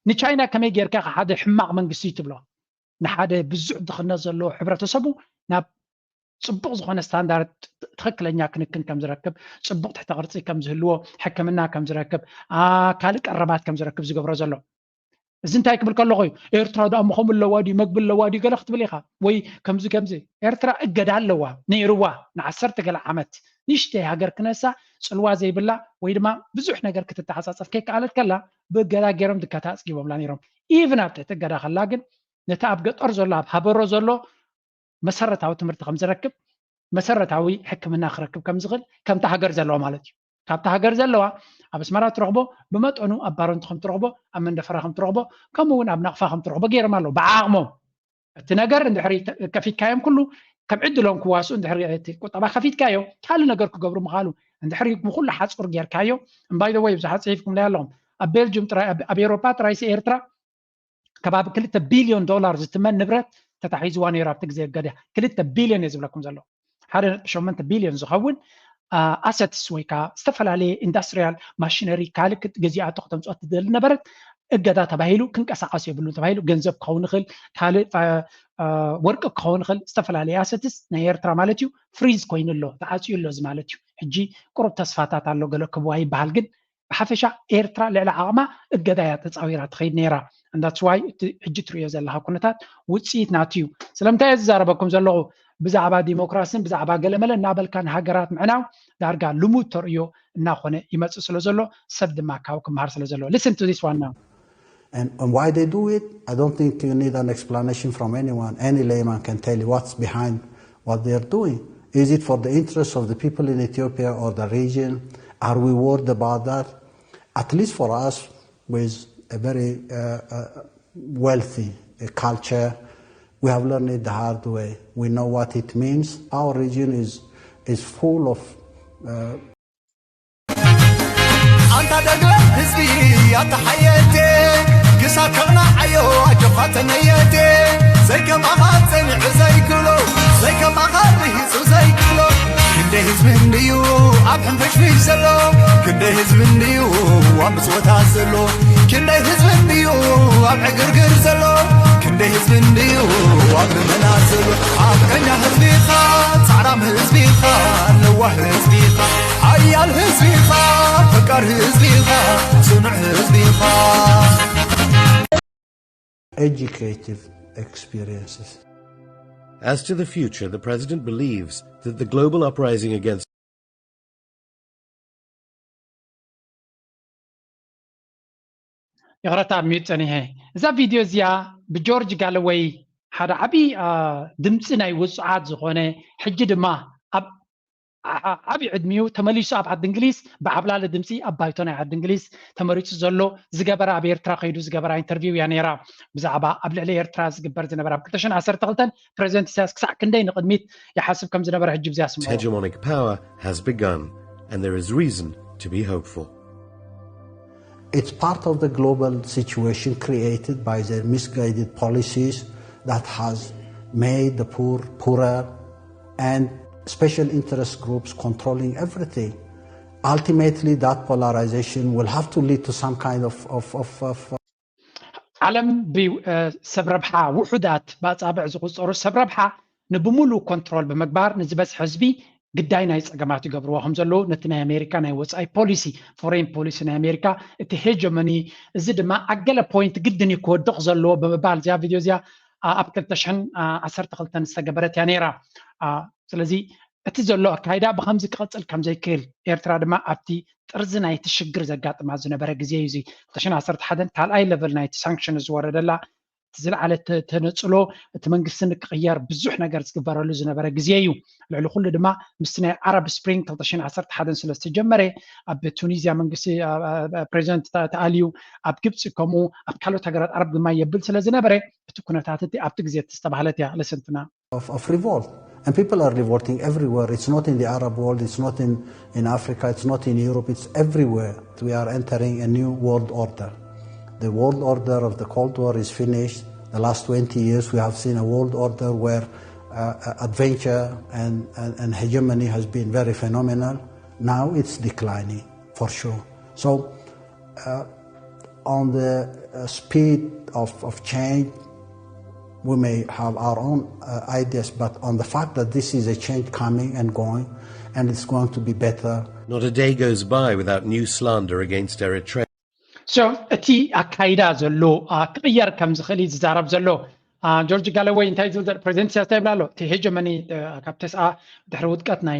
ንቻይና ከመይ ጌርካ ሓደ ሕማቕ መንግስቲ እዩ ትብሎ ንሓደ ብዙሕ ድኽነት ዘለዎ ሕብረተሰቡ ናብ ፅቡቕ ዝኾነ ስታንዳርድ ትኽክለኛ ክንክን ከም ዝረክብ ፅቡቕ ትሕተ ቅርፂ ከም ዝህልዎ ሕክምና ከም ዝረክብ ካልእ ቀረባት ከም ዝረክብ ዝገብሮ ዘሎ እዚ እንታይ ክብል ከለኹ እዩ ኤርትራ ዳኣ ምኸም ኣለዋ ድዩ መግቢ ኣለዋ ድዩ ገለ ክትብል ኢኻ ወይ ከምዚ ከምዚ ኤርትራ እገዳ ኣለዋ ነይርዋ ንዓሰርተ ገለ ዓመት ንሽተይ ሃገር ክነሳ ፅልዋ ዘይብላ ወይ ድማ ብዙሕ ነገር ክትተዓፃፀፍ ከይከኣለት ከላ ብእገዳ ገይሮም ድካ ተኣፅጊቦምላ ነይሮም ኢቭን ኣብ ትሕቲ እገዳ ከላ ግን ነቲ ኣብ ገጠር ዘሎ ኣብ ሃበሮ ዘሎ መሰረታዊ ትምህርቲ ከም ዝረክብ መሰረታዊ ሕክምና ክረክብ ከም ዝኽእል ከምቲ ሃገር ዘለዋ ማለት እዩ ካብቲ ሃገር ዘለዋ ኣብ ኣስመራ ትረኽቦ ብመጠኑ ኣብ ባረንቱ ከም ትረኽቦ ኣብ መንደፈራ ከም ትረኽቦ ከምኡ እውን ኣብ ናቕፋ ከም ትረኽቦ ገይሮም ኣለዉ ብዓቕሞም። እቲ ነገር እንድሕሪ ከፊትካዮም ኩሉ ከም ዕድሎም ክዋስኡ እንድሕሪ እቲ ቁጠባ ከፊትካዮ ካልእ ነገር ክገብሩ ምኻሉ እንድሕሪ ብኩሉ ሓፁር ጌርካዮ እምባይ ወይ ብዙሓት ፅሒፍኩም ላይ ኣለኹም ኣብ ቤልጅም ጥራይ ኣብ ኤሮፓ ጥራይሲ ኤርትራ ከባቢ ክልተ ቢልዮን ዶላር ዝትመን ንብረት ተታሒዝዋ ነይሩ ኣብቲ ግዜ እገዳ ክልተ ቢልዮን እየ ዝብለኩም ዘለኹ ሓደ ነጥቢ ሸሞንተ ቢልዮን ዝኸውን ኣሰትስ ወይ ከዓ ዝተፈላለየ ኢንዳስትሪያል ማሽነሪ ካልእ ገዚኣቶ ክተምፅኦ ትደሊ ነበረት እገዳ ተባሂሉ ክንቀሳቀስ የብሉን ተባሂሉ ገንዘብ ክኸውን ይኽእል ካልእ ወርቂ ክኸውን ይኽእል ዝተፈላለየ ኣሰትስ ናይ ኤርትራ ማለት እዩ ፍሪዝ ኮይኑ ኣሎ ተዓፅዩ ኣሎ እዚ ማለት እዩ ሕጂ ቁሩብ ተስፋታት ኣሎ ገለ ክብዋ ይበሃል ግን ብሓፈሻ ኤርትራ ልዕሊ ዓቕማ እገዳ እያ ተፃዊራ ትኸይድ ነይራ እንዳትስዋይ እቲ ሕጂ ትርእዮ ዘለካ ኩነታት ውፅኢት ናቱ እዩ ስለምንታይ እየ ዝዛረበኩም ዘለኹ ብዛዕባ ዲሞክራስን ብዛዕባ ገለመለ እናበልካ ንሃገራት ምዕናው ዳርጋ ልሙድ ተርእዮ እናኾነ ይመፅእ ስለ ዘሎ ሰብ ድማ ካብ ክምሃር ስለ ዘሎ listen to this one now And, and why they do it, I don't think you need an explanation from anyone. Any layman can tell you what's behind what they're doing. Is it for the interests of the people in Ethiopia or the region? Are we worried about that? At least for us, with a very uh, uh, wealthy uh, culture, we have learned it the hard way. We know what it means. Our region is, is full of uh, ኣንታ ደገ ህዝቢ ኣታ ሓየቴ ክሳብ ከቕናዓዮ ኣጆኻ ተነየቴ ዘይከማኻ ጸኒዑ ዘይክሎ ዘይከማኻ ርሂጹ ዘይክሎ ክንደይ ህዝቢ እንድዩ ኣብ ሕንፍሽፍሽ ዘሎ ክንደይ ህዝቢ እንድዩ ኣብ ምጽወታት ዘሎ ክንደይ ህዝቢ እንድዩ ኣብ ዕግርግር ዘሎ ክንደይ ህዝቢ እንድዩ ኣብ ልመና ዘሎ ሓቀኛ ህዝቢኻ ጻዕራም ህዝቢኻ ለዋህ ህዝቢኻ ሓያል ህዝቢኻ ፈቃር ህዝቢኻ ጽኑዕ ህዝቢኻ educative experiences. As to the future, the president believes that the global uprising against ይቕረታ ኣብ ሚዩት ጸኒሐ እዛ ቪድዮ እዚኣ ብጆርጅ ጋለወይ ሓደ ዓብዪ ድምፂ ናይ ውፁዓት ዝኾነ ሕጂ ድማ ኣብ ዓብዪ ዕድሚኡ ተመሊሱ ኣብ ዓዲ እንግሊዝ ብዓብላሊ ድምፂ ኣብ ባይቶ ናይ ዓዲ እንግሊዝ ተመሪፁ ዘሎ ዝገበረ ኣብ ኤርትራ ከይዱ ዝገበራ ኢንተርቪው እያ ነይራ ብዛዕባ ኣብ ልዕሊ ኤርትራ ዝግበር ዝነበረ ኣብ ክልተ ሽሕን ዓሰርተ ክልተን ፕሬዚደንት ኢሳያስ ክሳዕ ክንደይ ንቕድሚት ይሓስብ ከም ዝነበረ ሕጂ ብዚያ ስምዑ hegemonic power has begun, and there is reason to be hopeful. It's part of the global situation created by the misguided policies that has made the poor poorer and special interest groups controlling everything. Ultimately, that polarization will have to lead to some kind of, of, of, of ዓለም ብሰብ ረብሓ ውሑዳት ብኣፃብዕ ዝቁፀሩ ሰብ ረብሓ ንብሙሉ ኮንትሮል ብምግባር ንዝበዝሐ ህዝቢ ግዳይ ናይ ፀገማት ይገብርዎ ከም ዘለዉ ነቲ ናይ ኣሜሪካ ናይ ወፃኢ ፖሊሲ ፎሬን ፖሊሲ ናይ ኣሜሪካ እቲ ሄጀመኒ እዚ ድማ ኣገለ ፖይንት ግድን እዩ ክወድቕ ዘለዎ ብምባል እዚኣ ቪድዮ እዚኣ ኣብ ክልተ ሽሕን ዓሰርተ ክልተን ዝተገበረት እያ ነይራ ስለዚ እቲ ዘሎ ኣካይዳ ብከምዚ ክቐፅል ከም ዘይክእል ኤርትራ ድማ ኣብቲ ጥርዚ ናይቲ ሽግር ዘጋጥማ ዝነበረ ግዜ እዩ እዚ ክልተ ሽሕን ዓሰርተ ሓደን ካልኣይ ለቨል ናይቲ ሳንክሽን ዝወረደላ ዝለዓለ ተነፅሎ እቲ መንግስቲ ንክቕየር ብዙሕ ነገር ዝግበረሉ ዝነበረ ግዜ እዩ ልዕሊ ኩሉ ድማ ምስቲ ናይ ዓረብ ስፕሪንግ ክልተ ሽሕን ዓሰርተ ሓደን ስለ ዝተጀመረ ኣብ ቱኒዝያ መንግስቲ ፕሬዚደንት ተኣልዩ ኣብ ግብፂ ከምኡ ኣብ ካልኦት ሃገራት ዓረብ ድማ የብል ስለ ዝነበረ እቲ ኩነታት እቲ ኣብቲ ግዜ ዝተባህለት እያ ለሰንትና of, of revolt. And people are revolting everywhere. It's not in the Arab world, it's not in, in Africa, it's not in Europe, it's everywhere. We are entering a new world order. The world order of the Cold War is finished. The last twenty years, we have seen a world order where uh, adventure and, and, and hegemony has been very phenomenal. Now it's declining, for sure. So, uh, on the uh, speed of, of change, we may have our own uh, ideas, but on the fact that this is a change coming and going, and it's going to be better. Not a day goes by without new slander against Eritrea. So እቲ ኣካይዳ ዘሎ ክቕየር ከም ዝኽእል እዩ ዝዛረብ ዘሎ ጆርጅ ጋለወይ እንታይ ዝብል ፕሬዚደንት ኢሳያስ እንታይ ይብል ኣሎ እቲ ሄጀመኒ ካብ ተስኣ ድሕሪ ውድቀት ናይ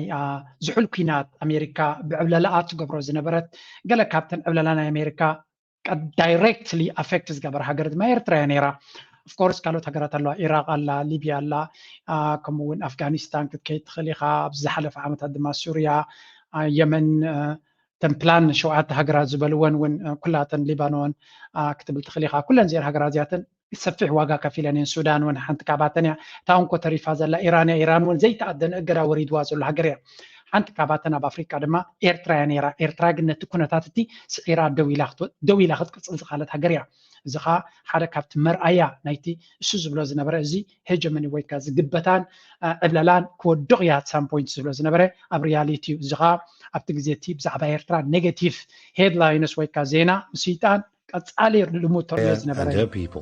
ዝሑል ኩናት ኣሜሪካ ብዕብለላኣ ትገብሮ ዝነበረት ገለ ካብተን ዕብለላ ናይ ኣሜሪካ ዳይሬክትሊ ኣፌክት ዝገበረ ሃገር ድማ ኤርትራ እያ ነይራ ኦፍኮርስ ካልኦት ሃገራት ኣለዋ ኢራቅ ኣላ ሊብያ ኣላ ከምኡ እውን ኣፍጋኒስታን ክትከይድ ትኽእል ኢኻ ኣብዚ ዝሓለፈ ዓመታት ድማ ሱርያ የመን ተን ፕላን ሸውዓተ ሃገራት ዝበልወን እውን ኩላተን ሊባኖን ክትብል ትኽእል ኢኻ። ኩለን እዚአን ሃገራት እዚኣተን ሰፊሕ ዋጋ ከፊለን እየን። ሱዳን እውን ሓንቲ ካብኣተን እያ። እታ እንኮ ተሪፋ ዘላ ኢራን እያ። ኢራን እውን ዘይተኣደነ እገዳ ወሪድዋ ዘሎ ሃገር እያ። ሓንቲ ካብኣተን ኣብ ኣፍሪቃ ድማ ኤርትራ እያ ነይራ። ኤርትራ ግን ነቲ ኩነታት እቲ ስዒራ ደው ኢላ ክትቅፅል ዝኽኣለት ሃገር እያ። እዚ ኸዓ ሓደ ካብቲ መርኣያ ናይቲ እሱ ዝብሎ ዝነበረ እዚ ሄጀመኒ ወይ ከዓ ዝግበታን ዕብለላን ክወድቕ እያ at some point ዝብሎ ዝነበረ ኣብ ሪያሊቲ እዩ። እዚ ኸዓ ኣብቲ ግዜ እቲ ብዛዕባ ኤርትራ ኔጌቲቭ ሄድላይንስ ወይ ከዓ ዜና ምስይጣን ቀጻሊ ልሙድ ተርእዮ ዝነበረ እዩ።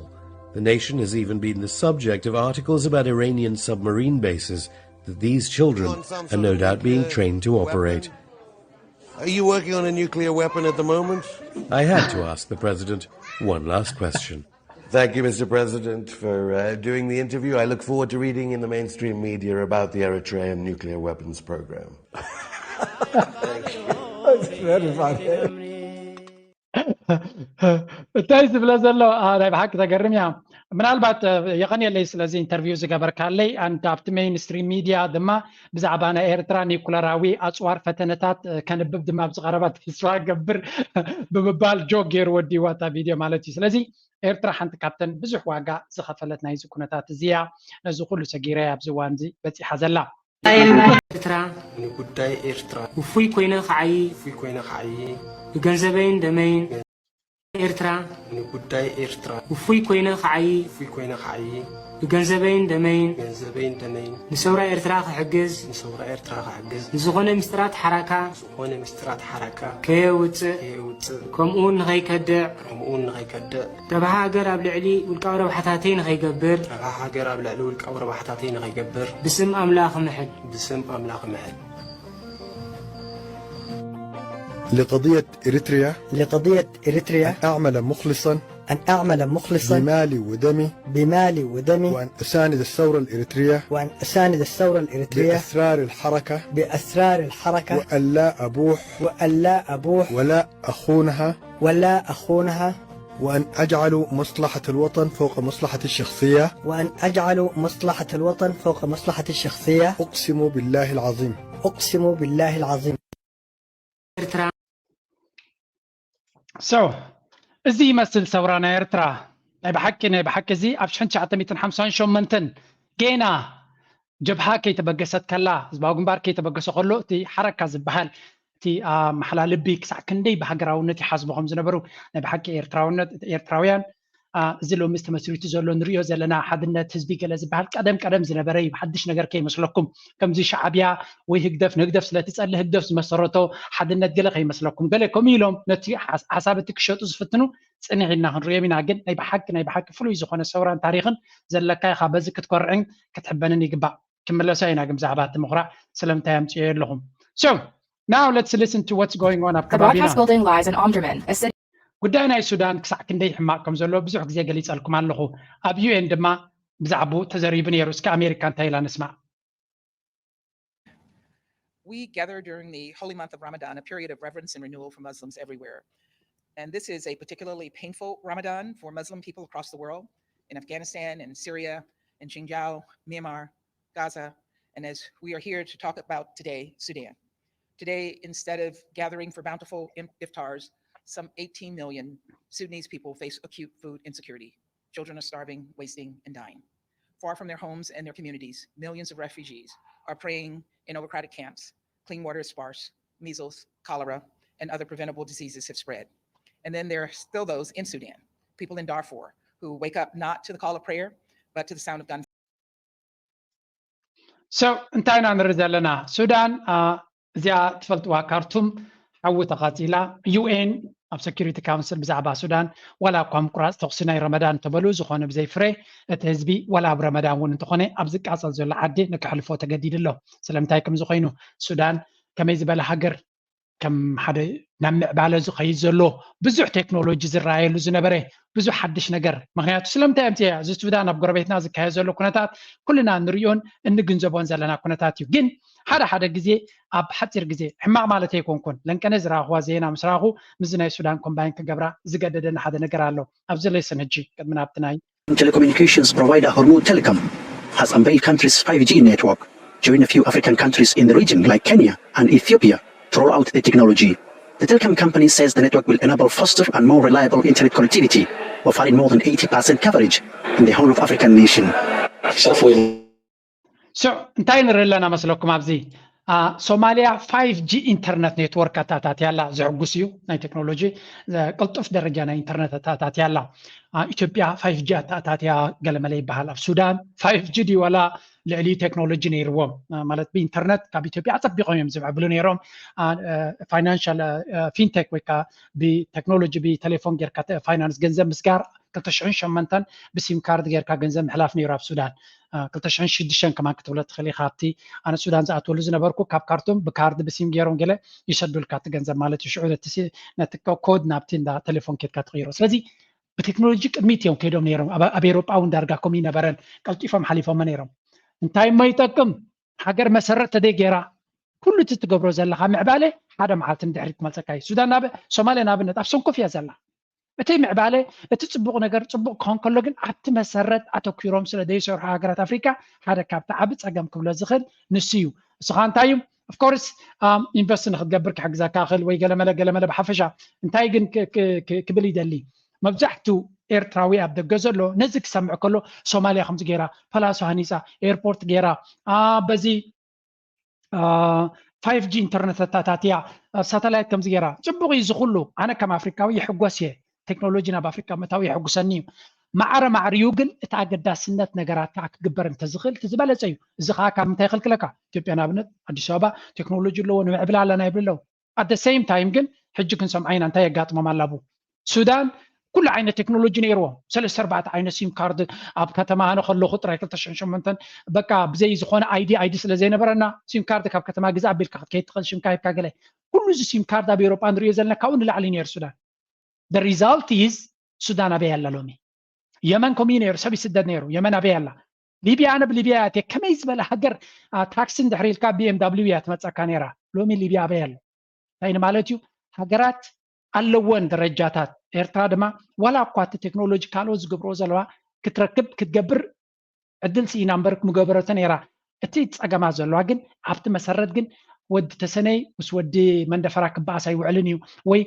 The nation has even been the subject of articles about Iranian submarine bases that these children are no doubt being trained to operate. Are you working on a nuclear weapon at the moment? I had to ask the president one last question. Thank you, Mister President, for uh, doing the interview. I look forward to reading in the mainstream media about the Eritrean nuclear weapons program. እንታይ ዝብለ ዘሎ ናይ ብሓቂ ተገርም እያ። ምናልባት የቐንየለይ ስለዚ ኢንተርቪው ዝገበርካለይ። ኣንድ ኣብቲ ሜይንስትሪም ሚድያ ድማ ብዛዕባ ናይ ኤርትራ ኒኩለራዊ ኣፅዋር ፈተነታት ከንብብ ድማ ኣብዚ ቀረባ ተስፋ ገብር ብምባል ጆክ ገይሩ ወዲዋ እታ ቪድዮ ማለት እዩ። ስለዚ ኤርትራ ሓንቲ ካብተን ብዙሕ ዋጋ ዝኸፈለት ናይዚ ኩነታት እዚ እያ። ነዚ ኩሉ ሰጊራ እያ ኣብዚ እዋን እዚ በፂሓ ዘላ። ኤርትራ ንጉዳይ ኤርትራ ውፉይ ኮይነ ክዓዪ ውፉይ ኮይነ ክዓዪ ብገንዘበይን ደመይን ኤርትራ ንጉዳይ ኤርትራ ውፉይ ኮይነ ክዓዪ ውፉይ ኮይነ ክዓዪ ብገንዘበይን ደመይን ገንዘበይን ደመይን ንሰውራ ኤርትራ ክሕግዝ ንሰውራ ኤርትራ ክሕግዝ ንዝኾነ ምስጢራት ሓራካ ዝኾነ ምስጢራት ሓራካ ከየውፅእ ከየውፅእ ከምኡውን ንኸይከድዕ ከምኡውን ንኸይከድዕ ረብሃ ሃገር ኣብ ልዕሊ ውልቃዊ ረብሓታተይ ንኸይገብር ረብሃ ሃገር ኣብ ልዕሊ ውልቃዊ ረብሓታተይ ንኸይገብር ብስም ኣምላኽ ምሕል ብስም ኣምላኽ ምሕል لقضية إريتريا لقضية إريتريا أن أعمل مخلصا أن أعمل مخلصا بمالي ودمي بمالي ودمي وأن أساند الثورة الإريترية وأن أساند الثورة الإريترية بأسرار الحركة بأسرار الحركة وأن لا أبوح وأن لا أبوح ولا أخونها ولا أخونها وأن أجعل مصلحة الوطن فوق مصلحتي الشخصية وأن أجعل مصلحة الوطن فوق مصلحتي الشخصية أقسم بالله العظيم أقسم بالله العظيم ኤርትራ So እዚ ይመስል ሰውራ ናይ ኤርትራ ናይ ብሓቂ ናይ ብሓቂ እዚ ኣብ ሽሕን ትሽዓተ ሚእትን ሓምሳን ሸሞንተን ጌና ጀብሃ ከይተበገሰት ከላ ህዝባዊ ግንባር ከይተበገሰ ከሎ እቲ ሓረካ ዝበሃል እቲ ኣመሓላልቢ ክሳዕ ክንደይ ብሃገራውነት ይሓስቡ ከም ዝነበሩ ናይ ብሓቂ ኤርትራውነት ኤርትራውያን እዚ ሎሚ ተመስሪቱ ዘሎ ንሪኦ ዘለና ሓድነት ህዝቢ ገለ ዝበሃል ቀደም ቀደም ዝነበረ እዩ። ሓድሽ ነገር ከይመስለኩም ከምዚ ሻዕብያ ወይ ህግደፍ ንህግደፍ ስለትጸልእ ህግደፍ ዝመሰረቶ ሓድነት ገለ ከይመስለኩም። ገለ ከምኡ ኢሎም ነቲ ሓሳብ እቲ ክሸጡ ዝፍትኑ ፅንሕ ኢልና ክንሪኦም ኢና። ግን ናይ ብሓቂ ናይ ብሓቂ ፍሉይ ዝኾነ ሰውራን ታሪኽን ዘለካ ኢኻ። በዚ ክትኮርዕን ክትሕበንን ይግባእ። ክምለሶ ኢና ግን ብዛዕባ እቲ ምኹራዕ ስለምንታይ ኣምፅዮ ኣለኹም። So now let's listen to what's going on ኣብ ከባቢና። ጉዳይ ናይ ሱዳን ክሳዕ ክንደይ ሕማቕ ከም ዘሎ ብዙሕ ግዜ ገሊፀልኩም ኣለኹ። ኣብ ዩ ኤን ድማ ብዛዕባኡ ተዘሪቡ ነይሩ። እስከ ኣሜሪካ እንታይ ኢላ ንስማዕ። We gather during the holy month of Ramadan, a period of reverence and renewal for Muslims everywhere. And this is a particularly painful Ramadan for Muslim people across the world, in Afghanistan, in Syria, in Xinjiang, Myanmar, Gaza. And as we are here to talk about today, Sudan. Today, instead of gathering for bountiful iftars, some eighteen million Sudanese people face acute food insecurity. Children are starving, wasting, and dying. Far from their homes and their communities, millions of refugees are praying in overcrowded camps. Clean water is sparse. Measles, cholera, and other preventable diseases have spread. And then there are still those in Sudan, people in Darfur, who wake up not to the call of prayer, but to the sound of gunfire. So እንታይ ኢና ንርኢ ዘለና? ሱዳን እዚኣ ትፈልጥዋ ካርቱም ሓዊ ተቓፂላ። ዩ ኤን ኣብ ሰኪሪቲ ካውንስል ብዛዕባ ሱዳን ዋላ እኳ ምቁራፅ ተኹሲ ናይ ረመዳን እንተበሉ ዝኾነ ብዘይ ፍረ እቲ ህዝቢ ዋላ ኣብ ረመዳን እውን እንተኾነ ኣብ ዝቃፀል ዘሎ ዓዲ ንክሕልፎ ተገዲዱ ኣሎ። ስለምንታይ ከምዚ ኮይኑ ሱዳን ከመይ ዝበለ ሃገር ከም ሓደ ናብ ምዕባለ ዝኸይድ ዘሎ ብዙሕ ቴክኖሎጂ ዝረኣየሉ ዝነበረ ብዙሕ ሓድሽ ነገር ምክንያቱ ስለምንታይ ኣምፅያ እዚ ሱዳን ኣብ ጎረቤትና ዝካየድ ዘሎ ኩነታት ኩልና እንሪኦን እንግንዘቦን ዘለና ኩነታት እዩ ግን ሓደ ሓደ ግዜ ኣብ ሓፂር ግዜ ሕማቕ ማለት ኣይኮንኩን ለንቀነ ዝረኣኽዋ ዜና ምስ ረኣኹ ምስዚ ናይ ሱዳን ኮምባይን ክገብራ ዝገደደኒ ሓደ ነገር ኣሎ ኣብዚ ሌስን ሕጂ ቅድሚ ናብቲ ናይ Telecommunications provider Hormuud Telecom has unveiled country's five G network, joining a few African countries in the region like Kenya and Ethiopia to roll out the technology. The telecom company says the network will enable faster and more reliable internet connectivity, offering more than eighty percent coverage in the whole of African nation. So እንታይ ንርኢ ኣለና መስለኩም? ኣብዚ ሶማልያ ፋይቭ ጂ ኢንተርነት ኔትወርክ ኣታታትያ ኣላ። ዘሕጉስ እዩ። ናይ ቴክኖሎጂ ቅልጡፍ ደረጃ ናይ ኢንተርነት ኣታታትያ ኣላ። ኢትዮጵያ ፋይቭ ጂ ኣታታትያ ገለመለ ይበሃል። ኣብ ሱዳን ፋይቭ ጂ ድዩ ዋላ ልዕሊ ቴክኖሎጂ ነይርዎም? ማለት ብኢንተርነት ካብ ኢትዮጵያ ኣፀቢቆም እዮም ዝምዕብሉ ነይሮም። ፋይናንሻል ፊንቴክ ወይ ከዓ ብቴክኖሎጂ ብቴሌፎን ጌርካ ፋይናንስ ገንዘብ ምስጋር ክልተ ሽሕን ሸሞንተን ብሲም ካርድ ጌርካ ገንዘብ ምሕላፍ ነይሩ ኣብ ሱዳን። ክልተ ሽሕን ሽዱሽተን ከማን ክትብሎ ትኽእል ኢኻ። ኣብቲ ኣነ ሱዳን ዝኣትወሉ ዝነበርኩ ካብ ካርቱም ብካርድ ብሲም ገይሮም ገለ ይሰዱልካ እቲ ገንዘብ ማለት እዩ። ሽዑ ነቲ ኮድ ናብቲ እንዳ ቴሌፎን ኬድካ ትቕይሮ። ስለዚ ብቴክኖሎጂ ቅድሚት እዮም ከይዶም ነይሮም። ኣብ ኤሮጳ እውን ዳርጋ ከምኡ ይነበረን ቀልጢፎም ሓሊፎሞ ነይሮም። እንታይ እሞ ይጠቅም? ሃገር መሰረት ተደይ ገይራ ኩሉ እቲ ትገብሮ ዘለኻ ምዕባለ ሓደ መዓልቲ ንድሕሪት ክመልፀካ እዩ። ሱዳን ናብ ሶማልያ ንኣብነት ኣብ ሰንኮፍ እያ ዘላ። እቲ ምዕባለ እቲ ፅቡቕ ነገር ፅቡቕ ክኾን ከሎ ግን ኣብቲ መሰረት ኣተኪሮም ስለ ዘይሰርሑ ሃገራት ኣፍሪካ ሓደ ካብቲ ዓቢ ፀገም ክብሎ ዝኽእል ንሱ እዩ። እስኻ እንታይ እዩ ኦፍኮርስ ኢንቨስት ንክትገብር ክሕግዘካ ክእል ወይ ገለመለ ገለመለ ብሓፈሻ እንታይ ግን ክብል ይደሊ መብዛሕቱ ኤርትራዊ ኣብ ደገ ዘሎ ነዚ ክሰምዕ ከሎ ሶማልያ ከምዚ ገይራ ፓላሶ ሃኒፃ ኤርፖርት ገይራ በዚ ፋይቭ ጂ ኢንተርነት ኣታታትያ ሳተላይት ከምዚ ገይራ ፅቡቅ እዩ ዝኩሉ ኣነ ከም ኣፍሪካዊ ይሕጎስ እየ ቴክኖሎጂ ናብ ኣፍሪካ ምእታዊ የሕጉሰኒ እዩ ማዕረ ማዕሪኡ ግን እቲ ኣገዳስነት ነገራት ከዓ ክግበር እንተዝኽእል እቲ ዝበለፀ እዩ እዚ ከዓ ካብ ምንታይ ይኽልክለካ ኢትዮጵያ ንኣብነት ኣዲስ ኣበባ ቴክኖሎጂ ኣለዎ ንምዕብላ ኣለና ይብል ኣለዉ ኣደ ሴም ታይም ግን ሕጂ ክንሰምዓ ኢና እንታይ የጋጥሞም ኣላቡ ሱዳን ኩሉ ዓይነት ቴክኖሎጂ ነይርዎም ሰለስተ ኣርባዕተ ዓይነት ሲም ካርድ ኣብ ከተማ ኣነ ከለኹ ጥራይ ክልተ ሽሕን ሸሞንተን በቃ ብዘይ ዝኾነ ኣይዲ ኣይዲ ስለ ዘይነበረና ሲም ካርድ ካብ ከተማ ግዛ ኣቢልካ ክትከይድ ትኽእል ሽምካ ሂብካ ገለ ኩሉ እዚ ሲም ካርድ ኣብ ኤሮጳ ንሪኦ ዘለና ካብኡ ንላዕሊ ነይሩ ሱዳን the result is ሱዳን ኣበይ ኣላ ሎሚ የመን ከምኡ ነይሩ ሰብ ይስደድ ነይሩ የመን ኣበይ ኣላ ሊብያ ኣነ ብሊብያ እያ ከመይ ዝበለ ሃገር ታክሲ እንድሕር ኢልካ ቢኤምዳብሊው እያ ትመፀካ ነይራ ሎሚ ሊብያ ኣበይ ኣሎ እንታይ ማለት እዩ ሃገራት ኣለወን ደረጃታት ኤርትራ ድማ ዋላ እኳ እቲ ቴክኖሎጂ ካልኦት ዝገብርዎ ዘለዋ ክትረክብ ክትገብር ዕድል ስኢና እምበር ምገበረቶ ነይራ እቲ ፀገማት ዘለዋ ግን ኣብቲ መሰረት ግን ወዲ ተሰነይ ምስ ወዲ መንደፈራ ክበኣስ ኣይውዕልን እዩ ወይ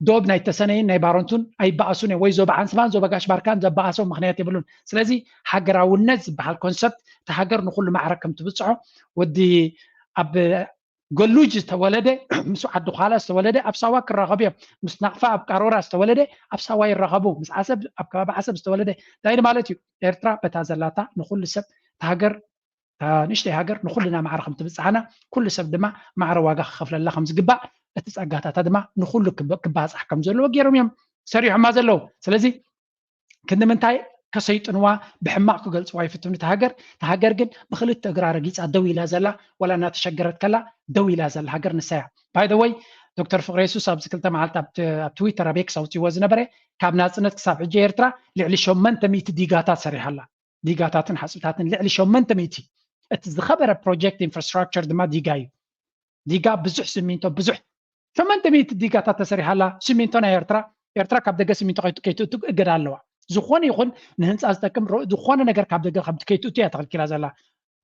ዶብ ናይ ተሰነይን ናይ ባረንቱን ኣይበኣሱን እዮም ወይ ዞባ ዓንስባን ዞባ ጋሽ ባርካን ዘበኣሶም ምክንያት የብሉን ስለዚ ሃገራውነት ዝበሃል ኮንሰፕት እቲ ሃገር ንኩሉ ማዕረ ከም ትብፅሖ ወዲ ኣብ ገሉጅ ዝተወለደ ምስ ዓዲ ኳላ ዝተወለደ ኣብ ሳዋ ክራኸቡ እዮም ምስ ናቕፋ ኣብ ቃሮራ ዝተወለደ ኣብ ሳዋ ይራኸቡ ምስ ዓሰብ ኣብ ከባቢ ዓሰብ ዝተወለደ እንታይ ማለት እዩ ኤርትራ በታ ዘላታ ንኩሉ ሰብ ሃገር ንእሽተይ ሃገር ንኩልና ማዕረ ከም ትብፅሓና ኩሉ ሰብ ድማ ማዕረ ዋጋ ክኸፍለላ ከም ዝግባእ እቲ ፀጋታታ ድማ ንኩሉ ክባፃሕ ከም ዘለዎ ገይሮም እዮም ሰሪሖማ ዘለዉ ስለዚ ክንዲ ምንታይ ከሰይጥንዋ ብሕማቕ ክገልፅዋ ይፍትኑ እቲ ሃገር እቲ ሃገር ግን ብክልተ እግራ ረጊፃ ደው ኢላ ዘላ ወላ እናተሸገረት ከላ ደው ኢላ ዘላ ሃገር ንሳያ ባይደወይ ዶክተር ፍቅሬሱስ ኣብዚ ክልተ መዓልቲ ኣብ ትዊተር ኣብ ኤክስ ኣውፅዎ ዝነበረ ካብ ናፅነት ክሳብ ሕጂ ኤርትራ ልዕሊ ሸመንተ ሚእቲ ዲጋታት ሰሪሓላ ዲጋታትን ሓፅብታትን ልዕሊ ሸመንተ ሚእቲ እቲ ዝኸበረ ፕሮጀክት ኢንፍራስትራክቸር ድማ ዲጋ እዩ ዲጋ ብዙሕ ስሚንቶ ብዙሕ ሸመንተ ሚእቲ ዲጋታት ተሰሪሓላ ስሚንቶ ናይ ኤርትራ ኤርትራ ካብ ደገ ስሚንቶ ከይትእቱ እገዳ ኣለዋ ዝኾነ ይኹን ንህንፃ ዝጠቅም ዝኾነ ነገር ካብ ደገ ከይትእቱ እያ ተኸልኪላ ዘላ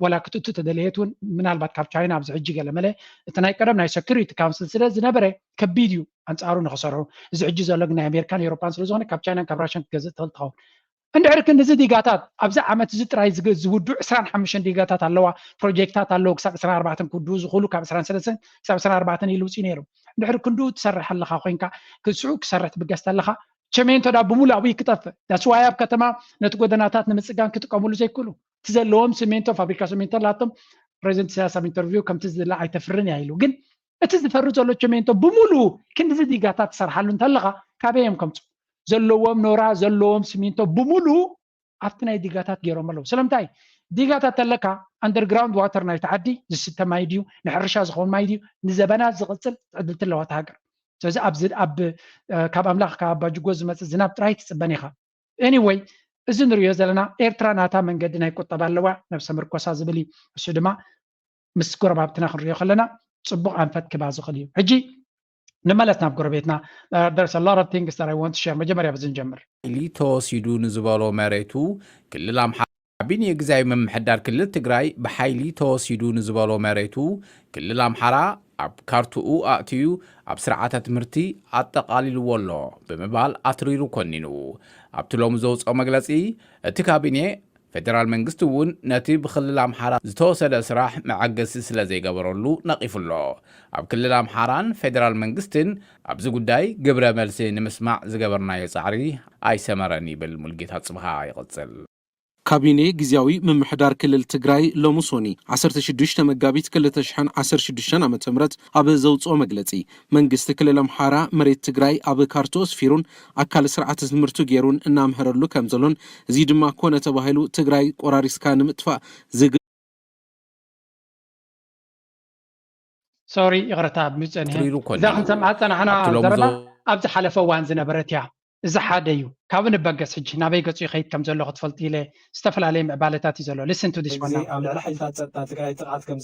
ወላ ክትእቱ ተደለየት እውን ምናልባት ካብ ቻይና ኣብዚ ሕጂ ገለ መለ እቲ ናይ ቀደም ናይ ሰኪሪቲ ካውንስል ስለ ዝነበረ ከቢድ እዩ ኣንፃሩ ንክሰርሑ እዚ ሕጂ ዘሎ ግን ናይ ኣሜሪካን ኤሮፓን ስለዝኾነ ካብ ቻይናን ካብ ራሽን ክትገዝእ ትኽእል ትኸውን እንድሕር ክንድዚ ዲጋታት ኣብዚ ዓመት እዚ ጥራይ ዝውድኡ ዕስራን ሓሙሽተን ዲጋታት ኣለዋ ፕሮጀክታት ኣለዉ ክሳብ ዕስራን ኣርባዕተን ክውድኡ ዝኽእሉ ካብ ዕስራን ሰለስተን ክሳብ ዕስራን ኣርባዕተን ኢሉ ውፅኡ ነይሩ እንድሕር ክንድኡ ትሰርሕ ኣለኻ ኮይንካ ክስዑ ክሰርሕ ትብገስ ኣለኻ ቸሜንቶ ዳ ብሙሉ ኣብኡ ክጠፍእ ዳስዋይ ኣብ ከተማ ነቲ ጎደናታት ንምፅጋን ክጥቀምሉ ዘይክእሉ እቲ ዘለዎም ስሜንቶ ፋብሪካ ስሜንቶ ላቶም ፕሬዚደንት ኢሳያስ ኣብ ኢንተርቪው ከምቲ ዝድለ ኣይተፍርን እያ ኢሉ ግን እቲ ዝፈሪ ዘሎ ቸሜንቶ ብሙሉ ክንድዚ ዲጋታት ትሰርሓሉ እንተለኻ ካበይ እዮም ከምፁ ዘለዎም ኖራ ዘለዎም ስሚንቶ ብሙሉ ኣብቲ ናይ ዲጋታት ገይሮም ኣለዉ ስለምንታይ ዲጋታት ተለካ ኣንደርግራውንድ ዋተር ናይቲ ዓዲ ዝስተ ማይ ድዩ ንሕርሻ ዝኸውን ማይ ድዩ ንዘበናት ዝቕፅል ትዕድልቲ ኣለዋ ሃገር ስለዚ ኣብዚ ኣብ ካብ ኣምላኽ ካብ ኣባጅጎ ዝመፅእ ዝናብ ጥራይ ትፅበን ኢኻ anyway እዚ ንሪኦ ዘለና ኤርትራ ናታ መንገዲ ናይ ቁጠባ ኣለዋ ነብሰ ምርኮሳ ዝብል እዩ እሱ ድማ ምስ ጎረባብትና ክንሪኦ ከለና ፅቡቅ ኣንፈት ክባ ዝኽእል እዩ ሕጂ ንመለስ ናብ ጎረቤትና there's a lot of things that I want to share መጀመርያ ብዝንጀምር ሓይሊ ተወሲዱ ንዝበሎ መሬቱ ክልል ኣምሓራ ዓቢ ንግዛዊ ምምሕዳር ክልል ትግራይ ብሓይሊ ተወሲዱ ንዝበሎ መሬቱ ክልል ኣምሓራ ኣብ ካርትኡ ኣእትዩ ኣብ ስርዓተ ትምህርቲ ኣጠቓሊልዎ ኣሎ ብምባል ኣትሪሩ ኮኒኑ። ኣብቲ ሎሚ ዘውፅኦ መግለፂ፣ እቲ ካቢኔ ፌደራል መንግስቲ እውን ነቲ ብክልል ኣምሓራ ዝተወሰደ ስራሕ መዐገሲ ስለ ዘይገበረሉ ነቒፉ ኣሎ። ኣብ ክልል ኣምሓራን ፌደራል መንግስትን ኣብዚ ጉዳይ ግብረ መልሲ ንምስማዕ ዝገበርናዮ ጻዕሪ ኣይሰመረን ይብል ሙልጌታ ጽብሃ ይቕጽል። ካቢኔ ግዝያዊ ምምሕዳር ክልል ትግራይ ሎሚ ሶኒ ዓሰርተ ሽዱሽተ መጋቢት ክልተ ሽሕን ዓሰርተ ሽዱሽተን ዓመተ ምህረት ኣብ ዘውፅኦ መግለፂ፣ መንግስቲ ክልል ኣምሓራ መሬት ትግራይ ኣብ ካርትኡ ኣስፊሩን ኣካል ስርዓተ ትምህርቱ ገይሩን እናምሀረሉ ከም ዘሎን፣ እዚ ድማ ኮነ ተባሂሉ ትግራይ ቆራሪስካ ንምጥፋእ ዝግ- ሶሪ፣ ይቕረታ ብጸኒሐ። ትሪሩ ኮን እዛ ክንሰምዓ ዝጸናሕና ኣብቲ ሎሚ ዘረባ ዘ- ኣብ ዝሓለፈ እዋን ዝነበረት እያ። እዚ ሓደ እዩ። ካብኡ ንበገስ ሕጂ ናበይ ገጹ ይኸይድ ከም ዘሎ ክትፈልጡ ኢለ፣ ዝተፈላለየ ምዕባለታት እዩ ዘሎ። Listen to this one ግዜ now. ኣብ ልዕሊ ሓይልታት ጸጥታ ትግራይ ጥቕዓት ከም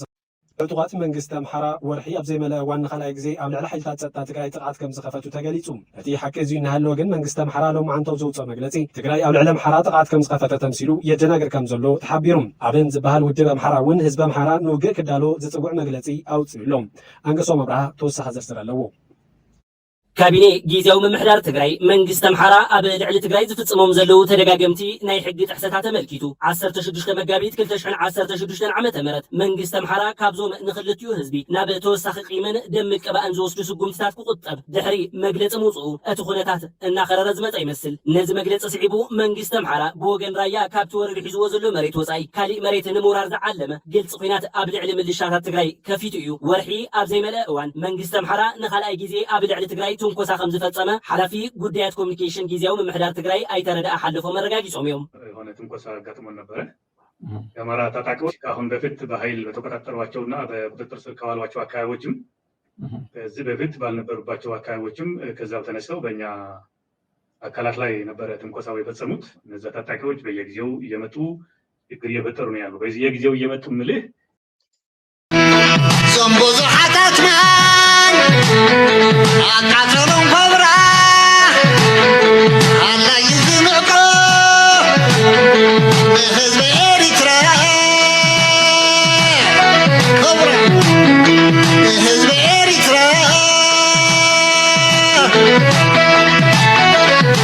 ዕጡቓት መንግስቲ ኣምሓራ ወርሒ ኣብ ዘይመለአ እዋን ንኻልኣይ ግዜ ኣብ ልዕሊ ሓይልታት ጸጥታ ትግራይ ጥቕዓት ከም ዝኸፈቱ ተገሊጹ። እቲ ሓቂ እዚ እናሃለወ ግን መንግስቲ ኣምሓራ ሎማዓንቲ ኣብ ዘውፅኦ መግለፂ ትግራይ ኣብ ልዕሊ ኣምሓራ ጥቕዓት ከም ዝኸፈተ ተምሲሉ የደናግር ከም ዘሎ ተሓቢሩ። ኣብን ዝበሃል ውድብ ኣምሓራ እውን ህዝቢ ኣምሓራ ንውግእ ክዳሎ ዝፅውዕ መግለፂ ኣውፂኡ ኣሎ። ኣንገሶም ኣብርሃ ተወሳኺ ዝርዝር ኣለዎ። ካቢኔ ጊዜያዊ ምምሕዳር ትግራይ መንግስቲ ኣምሓራ ኣብ ልዕሊ ትግራይ ዝፍፅሞም ዘለዉ ተደጋገምቲ ናይ ሕጊ ጥሕሰታት ተመልኪቱ ዓሰርተ ሽዱሽተ መጋቢት ክልተ ሽሕን ዓሰርተ ሽዱሽተን ዓመተ ምህረት መንግስቲ ኣምሓራ ካብዞም ንክልቲኡ ህዝቢ ናብ ተወሳኺ ቂምን ደም ምቅባእን ዝወስዱ ስጉምትታት ክቁጠብ ድሕሪ መግለፂ ምውፅኡ እቲ ኩነታት እናኸረረ ዝመፀ ይመስል። ነዚ መግለፂ ስዒቡ መንግስቲ ኣምሓራ ብወገን ራያ ካብቲ ወረዱ ሒዝዎ ዘሎ መሬት ወፃኢ ካሊእ መሬት ንምውራር ዝዓለመ ግልፂ ኲናት ኣብ ልዕሊ ምልሻታት ትግራይ ከፊቱ እዩ። ወርሒ ኣብ ዘይመልአ እዋን መንግስቲ ኣምሓራ ንኻልኣይ ግዜ ኣብ ልዕሊ ትግራይ ትንኮሳ ከም ዝፈፀመ ሓላፊ ጉዳያት ኮሚኒኬሽን ጊዜያዊ ምምሕዳር ትግራይ ኣይተ ረዳኢ ሓለፎም ኣረጋጊፆም እዮም። የሆነ ትንኮሳ አጋጥሞን ነበረ። የአማራ ታጣቂዎች ከአሁን በፊት በኃይል በተቆጣጠሯቸውና በቁጥጥር ስር ካዋሏቸው አካባቢዎችም ከዚህ በፊት ባልነበሩባቸው አካባቢዎችም ከዛው ተነስተው በእኛ አካላት ላይ ነበረ ትንኮሳው የፈጸሙት። እነዛ ታጣቂዎች በየጊዜው እየመጡ ችግር እየፈጠሩ ነው ያሉ። በየጊዜው እየመጡ ምልህ እዞም ብዙሓት ኣትማን ኣቃተሎም ኮብራ ኣላዩ ዝንዕቆ ንህዝቢ ኤሪትራ ኮብራ ንህዝቢ ኤሪትራ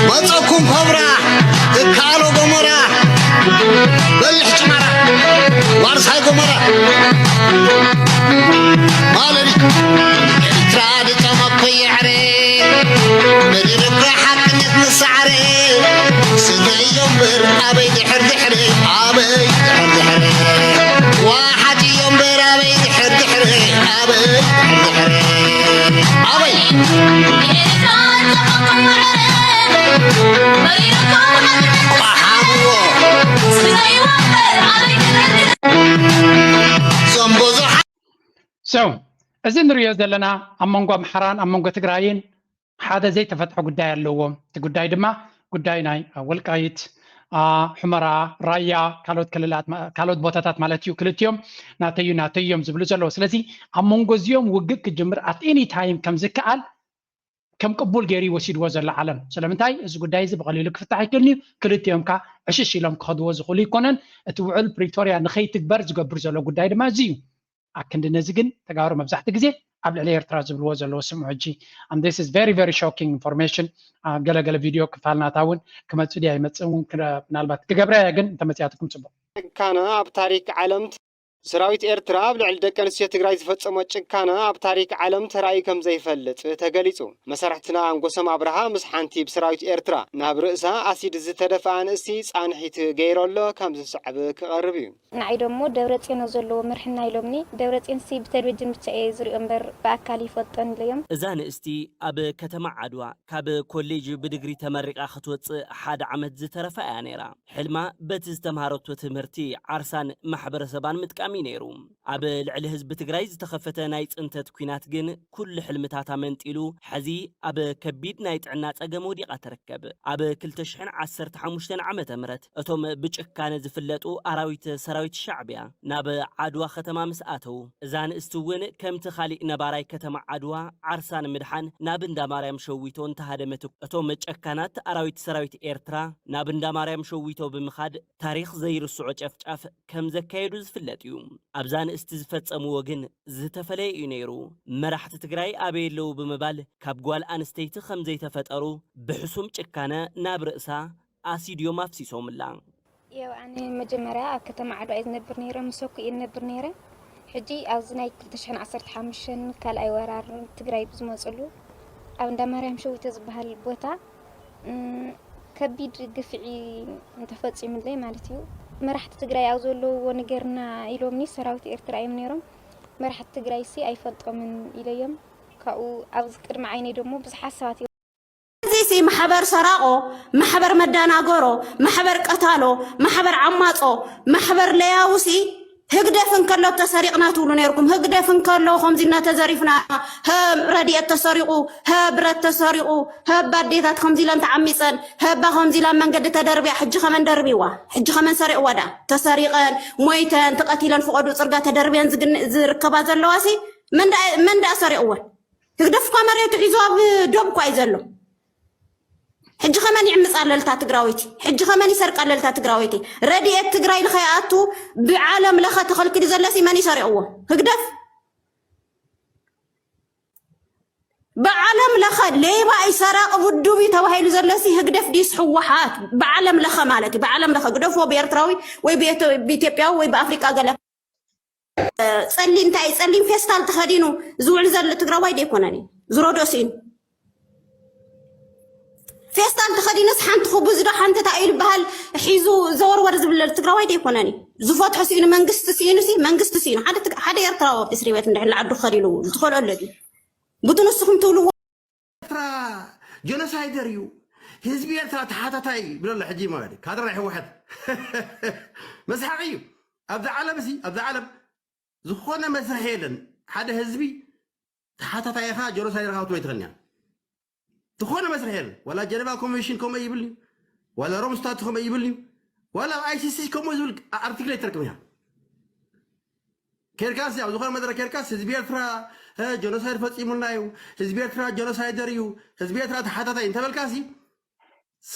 መፀኩም ኮብራ እካሎ ጎሞራ በልሕ ጭማራ ዋርሳይ ጎሞራ ማለዲ ኤርትራ ድጠመኮ የዕረ መዲርካ ሓቅነት ንሳዕረ ስተ እዮም በር ኣበይ ድሕር ድሕር ኣበይ ድሕር ድሕር ዋሓት እዮም በር ኣበይ ድሕር ድሕር ኣበይ ድሕር ድሕር ኣበይ So እዚ ንሪኦ ዘለና ኣብ መንጎ ኣምሓራን ኣብ መንጎ ትግራይን ሓደ ዘይተፈትሐ ጉዳይ ኣለዎም። እቲ ጉዳይ ድማ ጉዳይ ናይ ወልቃይት፣ ሑመራ፣ ራያ፣ ካልኦት ክልላት፣ ካልኦት ቦታታት ማለት እዩ። ክልቲኦም ናተዩ ናተዩ እዮም ዝብሉ ዘለዉ። ስለዚ ኣብ መንጎ እዚኦም ውግእ ክጅምር at any time ከም ዝከኣል ከም ቅቡል ገይሩ ይወሲድዎ ዘሎ ዓለም። ስለምንታይ እዚ ጉዳይ እዚ ብቐሊሉ ክፍታሕ ኣይክእልን እዩ። ክልቲኦም ከ ዕሽሽ ኢሎም ክኸድዎ ዝኽእሉ ይኮነን። እቲ ውዕል ፕሪቶርያ ንኸይትግበር ዝገብር ዘሎ ጉዳይ ድማ እዚ እዩ። ኣክንዲ ነዚ ግን ተጋሩ መብዛሕቲ ግዜ ኣብ ልዕሊ ኤርትራ ዝብልዎ ዘለዉ ስምዑ ሕጂ and this is very very shocking information። ገለገለ ቪድዮ ክፋል ናታ እውን ክመፅእ ድያ ይመፅእ እውን ምናልባት ክገብራ እያ ግን እንተመፅያትኩም ፅቡቅ። ጭካነ ኣብ ታሪክ ዓለም ሰራዊት ኤርትራ ኣብ ልዕሊ ደቂ ኣንስትዮ ትግራይ ዝፈጸሞ ጭካነ ኣብ ታሪክ ዓለም ተራእዩ ከም ዘይፈልጥ ተገሊጹ። መሳርሕትና ኣንጎሶም ኣብርሃ ምስ ሓንቲ ብሰራዊት ኤርትራ ናብ ርእሳ ኣሲድ ዝተደፍኣ ኣንስቲ ጻንሒት ገይሩ ኣሎ፣ ከም ዝስዕብ ክቐርብ እዩ። ንዓይ ደሞ ደብረጽዮን ነው ዘለዎ መርሕና ኢሎምኒ። ደብረጽዮንሲ ብቴሌቪዥን ብቻ እየ ዝሪኦ እምበር ብኣካል ይፈልጦን ኢለዮም። እዛ ንእስቲ ኣብ ከተማ ዓድዋ ካብ ኮሌጅ ብድግሪ ተመሪቓ ክትወጽእ ሓደ ዓመት ዝተረፋ እያ ነይራ። ሕልማ በቲ ዝተምሃረቶ ትምህርቲ ዓርሳን ማሕበረሰባን ምጥቃም እዩ ነይሩ። ኣብ ልዕሊ ህዝቢ ትግራይ ዝተኸፈተ ናይ ፅንተት ኲናት ግን ኩሉ ሕልምታታ መንጢሉ ሕዚ ኣብ ከቢድ ናይ ጥዕና ፀገም ወዲቓ ትርከብ። ኣብ ክልተ ሽሕን ዓሰርተ ሓሙሽተን ዓመተ ምህረት እቶም ብጭካነ ዝፍለጡ ኣራዊት ሰራዊት ሻዕቢያ ናብ ዓድዋ ከተማ ምስ ኣተው እዛ ንእስቲ እውን ከምቲ ካሊእ ነባራይ ከተማ ዓድዋ ዓርሳ ንምድሓን ናብ እንዳ ማርያም ሸዊቶ እንተሃደመት እቶም ጨካናት ኣራዊት ሰራዊት ኤርትራ ናብ እንዳ ማርያም ሸዊቶ ብምኻድ ታሪኽ ዘይርስዖ ጨፍጫፍ ከም ዘካየዱ ዝፍለጥ እዩ። ኣብዛ ንእስቲ ዝፈጸምዎ ግን ዝተፈለየ እዩ ነይሩ። መራሕቲ ትግራይ ኣበይ ኣለዉ ብምባል ካብ ጓል ኣንስተይቲ ከም ዘይተፈጠሩ ብሕሱም ጭካነ ናብ ርእሳ ኣሲድ እዮም ኣፍሲሶምላ። ያው ኣነ መጀመርያ ኣብ ከተማ ዓድዋ እየ ዝነብር ነይረ፣ ምስ ኣኩ እየ ዝነብር ነይረ። ሕጂ ኣብዚ ናይ ክልተ ሽሕን ዓሰርተ ሓሙሽተን ካልኣይ ወራር ትግራይ ብዝመፅሉ ኣብ እንዳ ማርያም ሸዊተ ዝበሃል ቦታ እም፣ ከቢድ ግፍዒ እንተፈፂሙለይ ማለት እዩ። መራሕቲ ትግራይ ኣብ ዘለውዎ ንገርና ኢሎምኒ፣ ሰራዊት ኤርትራ እዮም ነይሮም። መራሕቲ ትግራይ ሲ ኣይፈልጦምን ኢለዮም። ካብኡ ኣብዚ ቅድሚ ዓይነይ ደሞ ብዙሓት ሰባት እዮም። እዚ ሲ ማሕበር ሰራቆ፣ ማሕበር መዳናገሮ፣ ማሕበር ቀታሎ፣ ማሕበር ዓማጾ፣ ማሕበር ለያውሲ ህግደፍ እንከሎ ተሰሪቕና ትብሉ ነርኩም። ህግደፍ እንከሎ ከምዚ ኢልና ተዘሪፍና፣ ረድኤት ተሰሪቑ፣ ብረት ተሰሪቑ፣ ኣዴታት ከምዚ ኢለን ተዓሚፀን፣ ኣባ ከምዚ ኢላ መንገዲ ተደርብያ፣ ሕጂ ከመን ደርብዋ፣ ሕጂ ከመን ሰሪቕዋ ዳ ተሰሪቐን፣ ሞይተን፣ ተቐቲለን፣ ፍቐዱ ፅርጋ ተደርብየን ዝግን- ዝርከባ ዘለዋ ሲ መን ዳ- መን ዳ ሰሪቕወን? ህግደፍ እኳ መሬቱ ሒዙ ኣብ ዶብ እኳ እዩ ዘሎ። ሕጂ ከመን ይዕምፅ ኣለልታ ትግራወይቲ፣ ሕጂ ከመን ይሰርቅ ኣለልታ ትግራወይቲ። ረድኤት ትግራይ ንኸይኣቱ ብዓለም ለኸ ተኸልኪሉ ዘለሲ መን ይሰርቅዎ? ህግደፍ ብዓለም ለኸ ሌባ እዩ፣ ሰራቂ ውዱብ እዩ ተባሂሉ ዘለሲ ህግደፍ ዲስ ህወሓት? ብዓለም ለኸ ማለት እዩ። ብዓለም ለኸ ግደፍዎ፣ ብኤርትራዊ ወይ ብኤቶ- ብኢትዮጵያዊ ወይ ብኣፍሪቃ ገለ ጸሊም እንታይ ጸሊም ፌስታል ተኸዲኑ ዝውዕል ዘሎ ትግራዋይ ደይኮነን እዩ። ዝሮዶ ስኢኑ ፌስታል ተኸዲኑስ ሓንቲ ክቡዝ ዶ ሓንቲ እንታይ ኢሉ በሃል ሒዙ ዘወርወር ዝብል ዘሎ ትግራዋይ ደይኮነን እዩ። ዝፈትሖ ስኢኑ መንግስቲ ስኢኑ ሲ መንግስቲ ስኢኑ ሓደ ትግ- ሓደ ኤርትራዊ ኣብ እስሪ ቤት እንድሕር ዓዱ ከዲሉ ዝትኸልኦ ኣሎ ድዩ? ብቲ ንስኹም ትብልዎ ኤርትራ ጀኖሳይደር እዩ፣ ህዝቢ ኤርትራ ተሓታታይ እዩ ይብል ኣሎ። ሕጂ ማለት እዩ ካድረ ናይ ህወሓት መስሓቂ እዩ። ኣብዚ ዓለም እዚ ኣብዚ ዓለም ዝኾነ መስርሒ የለን። ሓደ ህዝቢ ተሓታታይ ኢኻ ጀኖሳይደር ኢኻ ክትብሎ ኣይትኽእልን እያ። ዝኾነ መስርሒ የለን። ዋላ ጀነቫ ኮንቨንሽን ከምኡ ይብል እዩ፣ ዋላ ሮም ስታት ከምኡ ይብል እዩ፣ ዋላ ኣብ ኣይሲሲ ከምኡ ዝብል ኣርቲክል ኣይትረክብን እያ። ኬድካስ ኣብ ዝኾነ መድረክ ኬድካስ ህዝቢ ኤርትራ ጀኖሳይድ ፈፂሙልና እዩ፣ ህዝቢ ኤርትራ ጀኖሳይደር እዩ፣ ህዝቢ ኤርትራ ተሓታታይ እንተበልካሲ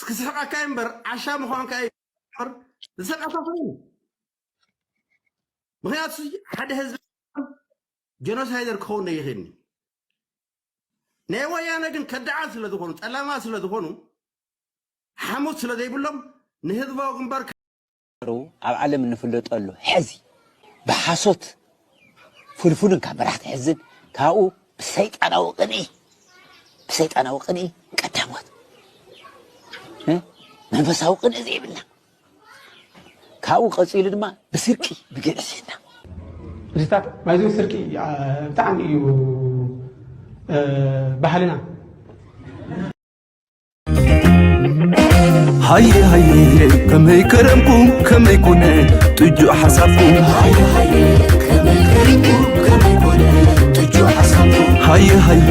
ክስሕቀካ እምበር ዓሻ ምዃንካ እዩ። ዝስሕቀካ ኮይኑ ምክንያቱ ሓደ ህዝቢ ጀኖሳይደር ክኸውን ኣይኽእልን እዩ። ናይ ወያነ ግን ከዳዓት ስለ ዝኾኑ ጠላማት ስለ ዝኾኑ ሓሞት ስለ ዘይብሎም ንህዝባዊ ግንባር ኣብ ዓለም እንፍለጠሉ ሕዚ ብሓሶት ፍልፍሉን ካብ መራሕቲ ሕዝን ካብኡ ብሰይጣናዊ ቅንኢ ብሰይጣናዊ ቅንኢ ቀዳሞት እ? መንፈሳዊ ቅንኢ ዘይብልና ካብኡ ቀፂሉ ድማ ብስርቂ ብግዕዝይና እዚታት ማይዙ ስርቂ ብጣዕሚ እዩ ባህልና። ሃየ ሃየ ከመይ ከረምኩም ከመይ ኮነ ጥጁእ ሓሳብኩም። ሃየ ሃየ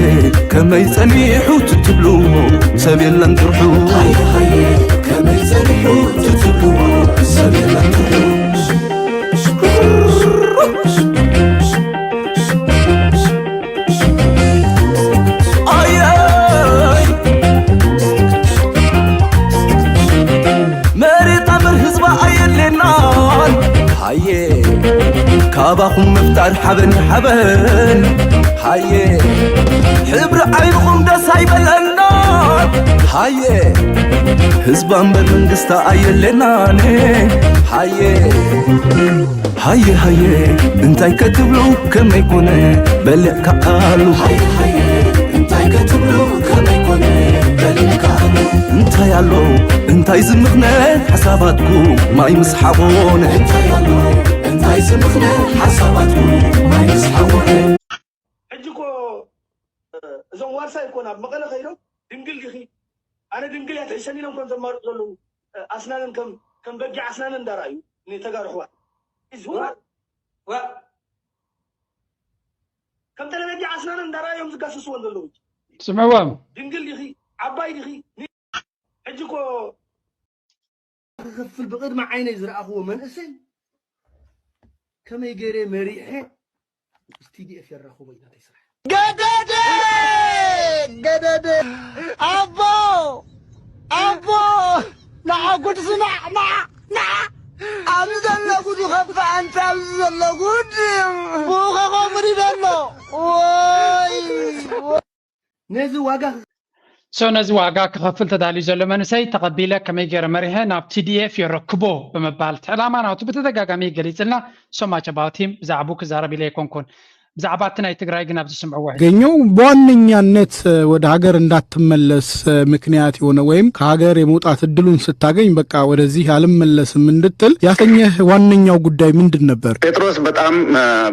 ከመይ ጸኒሑ ትትብልዎ ሰብ የለን ጥርሑ። ሃየ ሃየ ከመይ ጸኒሑ ትትብልዎ ሰብ የለን ጥርሑ። ኣየይ መሪጣ በር ህዝባ ኣየድሌናን። ሃየ ካባኹም ምፍጣር ሓበን ሓበን። ሃየ ሕብሪ ዓይንኹም ደስ ኣይበለናን። ሃየ ህዝባ እምበር መንግስታ ኣየድሌናን። ሃየ ሃየ ሃየ እንታይ ከትብሉ ከመይ ኮነ በሊዕካ ኣሉ። ሃየ ሃየ እንታይ ከትብሉ ከመይ ኮነ በሊዕካ ኣሉ። እንታይ ኣሎ እንታይ ዝምኽነ ሓሳባትኩ ማይ ምስ ሓቆነ። እንታይ ኣሎ እንታይ ዝምኽነ ሓሳባትኩ ማይ ምስ ሓቆነ። ሕጂ እኮ እዞም ዋርሳይ እኮ ናብ መቐለ ከይዶም ድንግል ዲኺ ኣነ ድንግል እያ ትሕሸኒ ኢሎም ከም ዘማርጡ ዘለዉ ኣስናንን ከም ከም በጊዕ ኣስናንን እንዳረኣዩ ንተጋሩ ኣሕዋት ከም ጠለበጊዕ ኣስናንን እንዳረኣዮም ዝጋስስወን ዘለዉ ስምዕዎም ድንግል ዲኺ ዓባይ ዲኺ ሕጂ እኮ ክኸፍል ብቕድሚ ዓይነይ ዝረኣኽዎ መንእሰይ ከመይ ገይረ መሪሐ ምስ ቲ ዲ ኤፍ የራኽቦ እዩ ናተይ ስራሕ። ገደደ ገደደ ኣቦ ኣቦ ንዓ ጉድ ስማዕ ንዓ ንዓ ኣብዚ ዘሎ ጉዱ ከፋ ኣንታ ኣብዚ ዘሎ ጉድ ብኡ ከኸምር ይደሎ። ወይ ነዚ ዋጋ ሶ ነዚ ዋጋ ክኸፍል ተዳልዩ ዘሎ መንእሰይ ተቐቢለ ከመይ ገይረ መሪሐ ናብ ቲ ዲ ኤፍ የረክቦ ብምባል እቲ ዕላማ ናቱ ብተደጋጋሚ ገሊጽልና። ሶ ማች ኣባውት ሂም። ብዛዕባኡ ክዛረብ ኢለ ኣይኮንኩን። ብዛዕባ እቲ ናይ ትግራይ ግን ኣብዚ ስምዕዎ። ገኘው በዋነኛነት ወደ ሀገር እንዳትመለስ ምክንያት የሆነ ወይም ከሀገር የመውጣት እድሉን ስታገኝ በቃ ወደዚህ አልመለስም እንድትል ያሰኘህ ዋነኛው ጉዳይ ምንድን ነበር? ጴጥሮስ፣ በጣም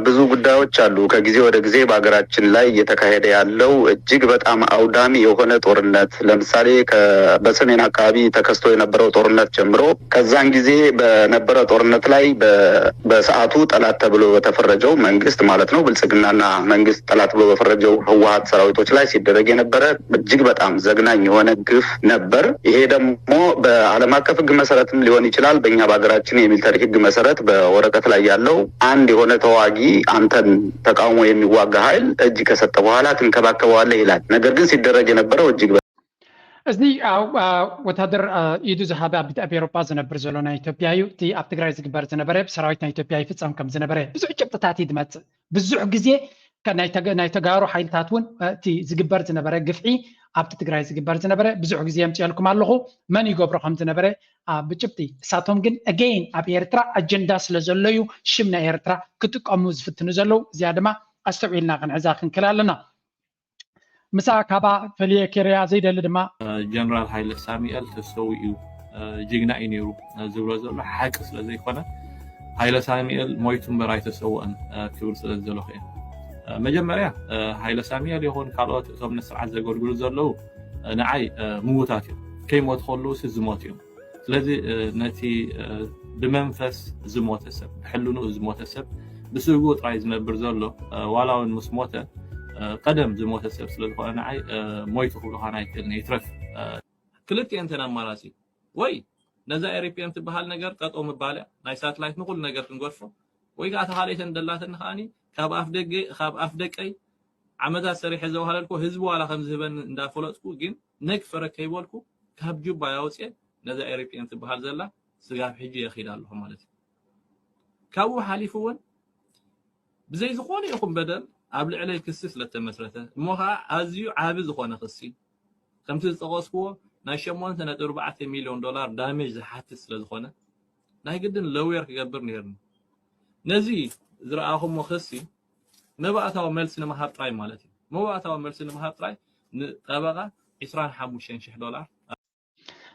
ብዙ ጉዳዮች አሉ። ከጊዜ ወደ ጊዜ በሀገራችን ላይ እየተካሄደ ያለው እጅግ በጣም አውዳሚ የሆነ ጦርነት፣ ለምሳሌ በሰሜን አካባቢ ተከስቶ የነበረው ጦርነት ጀምሮ፣ ከዛን ጊዜ በነበረ ጦርነት ላይ በሰዓቱ ጠላት ተብሎ በተፈረጀው መንግስት ማለት ነው፣ ብልጽግናና መንግስት ጠላት ብሎ በፈረጀው ህወሀት ሰራዊቶች ላይ ሲደረግ የነበረ እጅግ በጣም ዘግናኝ የሆነ ግፍ ነበር። ይሄ ደግሞ በዓለም አቀፍ ህግ መሰረትም ሊሆን ይችላል፣ በእኛ በሀገራችን የሚሊተሪ ህግ መሰረት በወረቀት ላይ ያለው አንድ የሆነ ተዋጊ አንተን ተቃውሞ የሚዋጋ ኃይል እጅ ከሰጠ በኋላ ትንከባከበዋለህ ይላል። ነገር ግን ሲደረግ የነበረው እጅግ እዚ ወታደር ኢዱ ዝሃበ ኣብ ኤውሮጳ ዝነብር ዘሎ ናይ ኢትዮጵያ እዩ። እቲ ኣብ ትግራይ ዝግበር ዝነበረ ብሰራዊት ናይ ኢትዮጵያ ይፍጸም ከም ዝነበረ ብዙሕ ጭብጥታት እዩ ዝመጽእ። ብዙሕ ግዜ ናይ ተጋሩ ሓይልታት እውን እቲ ዝግበር ዝነበረ ግፍዒ ኣብቲ ትግራይ ዝግበር ዝነበረ ብዙሕ ግዜ የምፅአልኩም ኣለኹ፣ መን ይገብሮ ከም ዝነበረ ብጭብጢ። እሳቶም ግን ኣገይን ኣብ ኤርትራ ኣጀንዳ ስለ ዘሎ እዩ ሽም ናይ ኤርትራ ክጥቀሙ ዝፍትኑ ዘለዉ። እዚኣ ድማ ኣስተውዒልና ክንሕዛ ክንክል ኣለና። ምሳ ካባ ፈልየ ኬርያ ዘይደሊ ድማ። ጀነራል ሃይለ ሳሙኤል ተሰዊኡ እዩ፣ ጅግና እዩ ነይሩ ዝብሎ ዘሎ ሓቂ ስለ ዘይኮነ፣ ሃይለ ሳሙኤል ሞይቱ እምበር ኣይተሰወአን ክብል ስለ ዝደለኹ እየ። መጀመርያ ሃይለ ሳሙኤል ይኹን ካልኦት እቶም ንስርዓት ዘገልግሉ ዘለዉ ንዓይ ምዉታት እዮም። ከይሞቱ ከለዉ ሲ ዝሞቱ እዮም። ስለዚ ነቲ ብመንፈስ ዝሞተ ሰብ፣ ብሕልንኡ ዝሞተ ሰብ፣ ብስግኡ ጥራይ ዝነብር ዘሎ፣ ዋላ እውን ምስ ሞተ ቀደም ዝሞተ ሰብ ስለ ዝኾነ ንዓይ ሞይቱ ክብልኻን ኣይክእልን እየ። ይትረፍ። ክልቲኤን ተን ኣማራጺ፣ ወይ ነዛ ኤሪፒኤም ትበሃል ነገር ጠጠው ምባል እያ፣ ናይ ሳትላይት ንኹሉ ነገር ክንገድፎ፣ ወይ ከዓ እታ ካልኣይተን ደላትኒ ከዓኒ ካብ ኣፍ ደገ-፣ ካብ ኣፍ ደቀይ ዓመታት ሰሪሐ ዘዋህለልኩ ህዝቢ ዋላ ከም ዝህበኒ እንዳፈለጥኩ ግን ነግ ፈረግ ከይበልኩ ካብ ጁባ ያውፅኤ ነዛ ኤሪፒኤም ትበሃል ዘላ ስጋብ ሕጂ የኺድ ኣለኹ ማለት እዩ። ካብኡ ሓሊፉ እውን ብዘይ ዝኾነ ይኹን በደል ኣብ ልዕለይ ክሲ ስለተመስረተ እሞ ከዓ ኣዝዩ ዓቢ ዝኾነ ክሲ ከምቲ ዝጠቐስክዎ ናይ ሸሞንተ ነጥቢ ኣርባዕተ ሚልዮን ዶላር ዳሜጅ ዝሓትት ስለ ዝኾነ ናይ ግድን ለውየር ክገብር ነይርኒ። ነዚ ዝረኣኹሞ ክሲ መባእታዊ መልሲ ንምሃብ ጥራይ ማለት እዩ። መባእታዊ መልሲ ንምሃብ ጥራይ ንጠበቓ ዕስራን ሓሙሽተን ሽሕ ዶላር።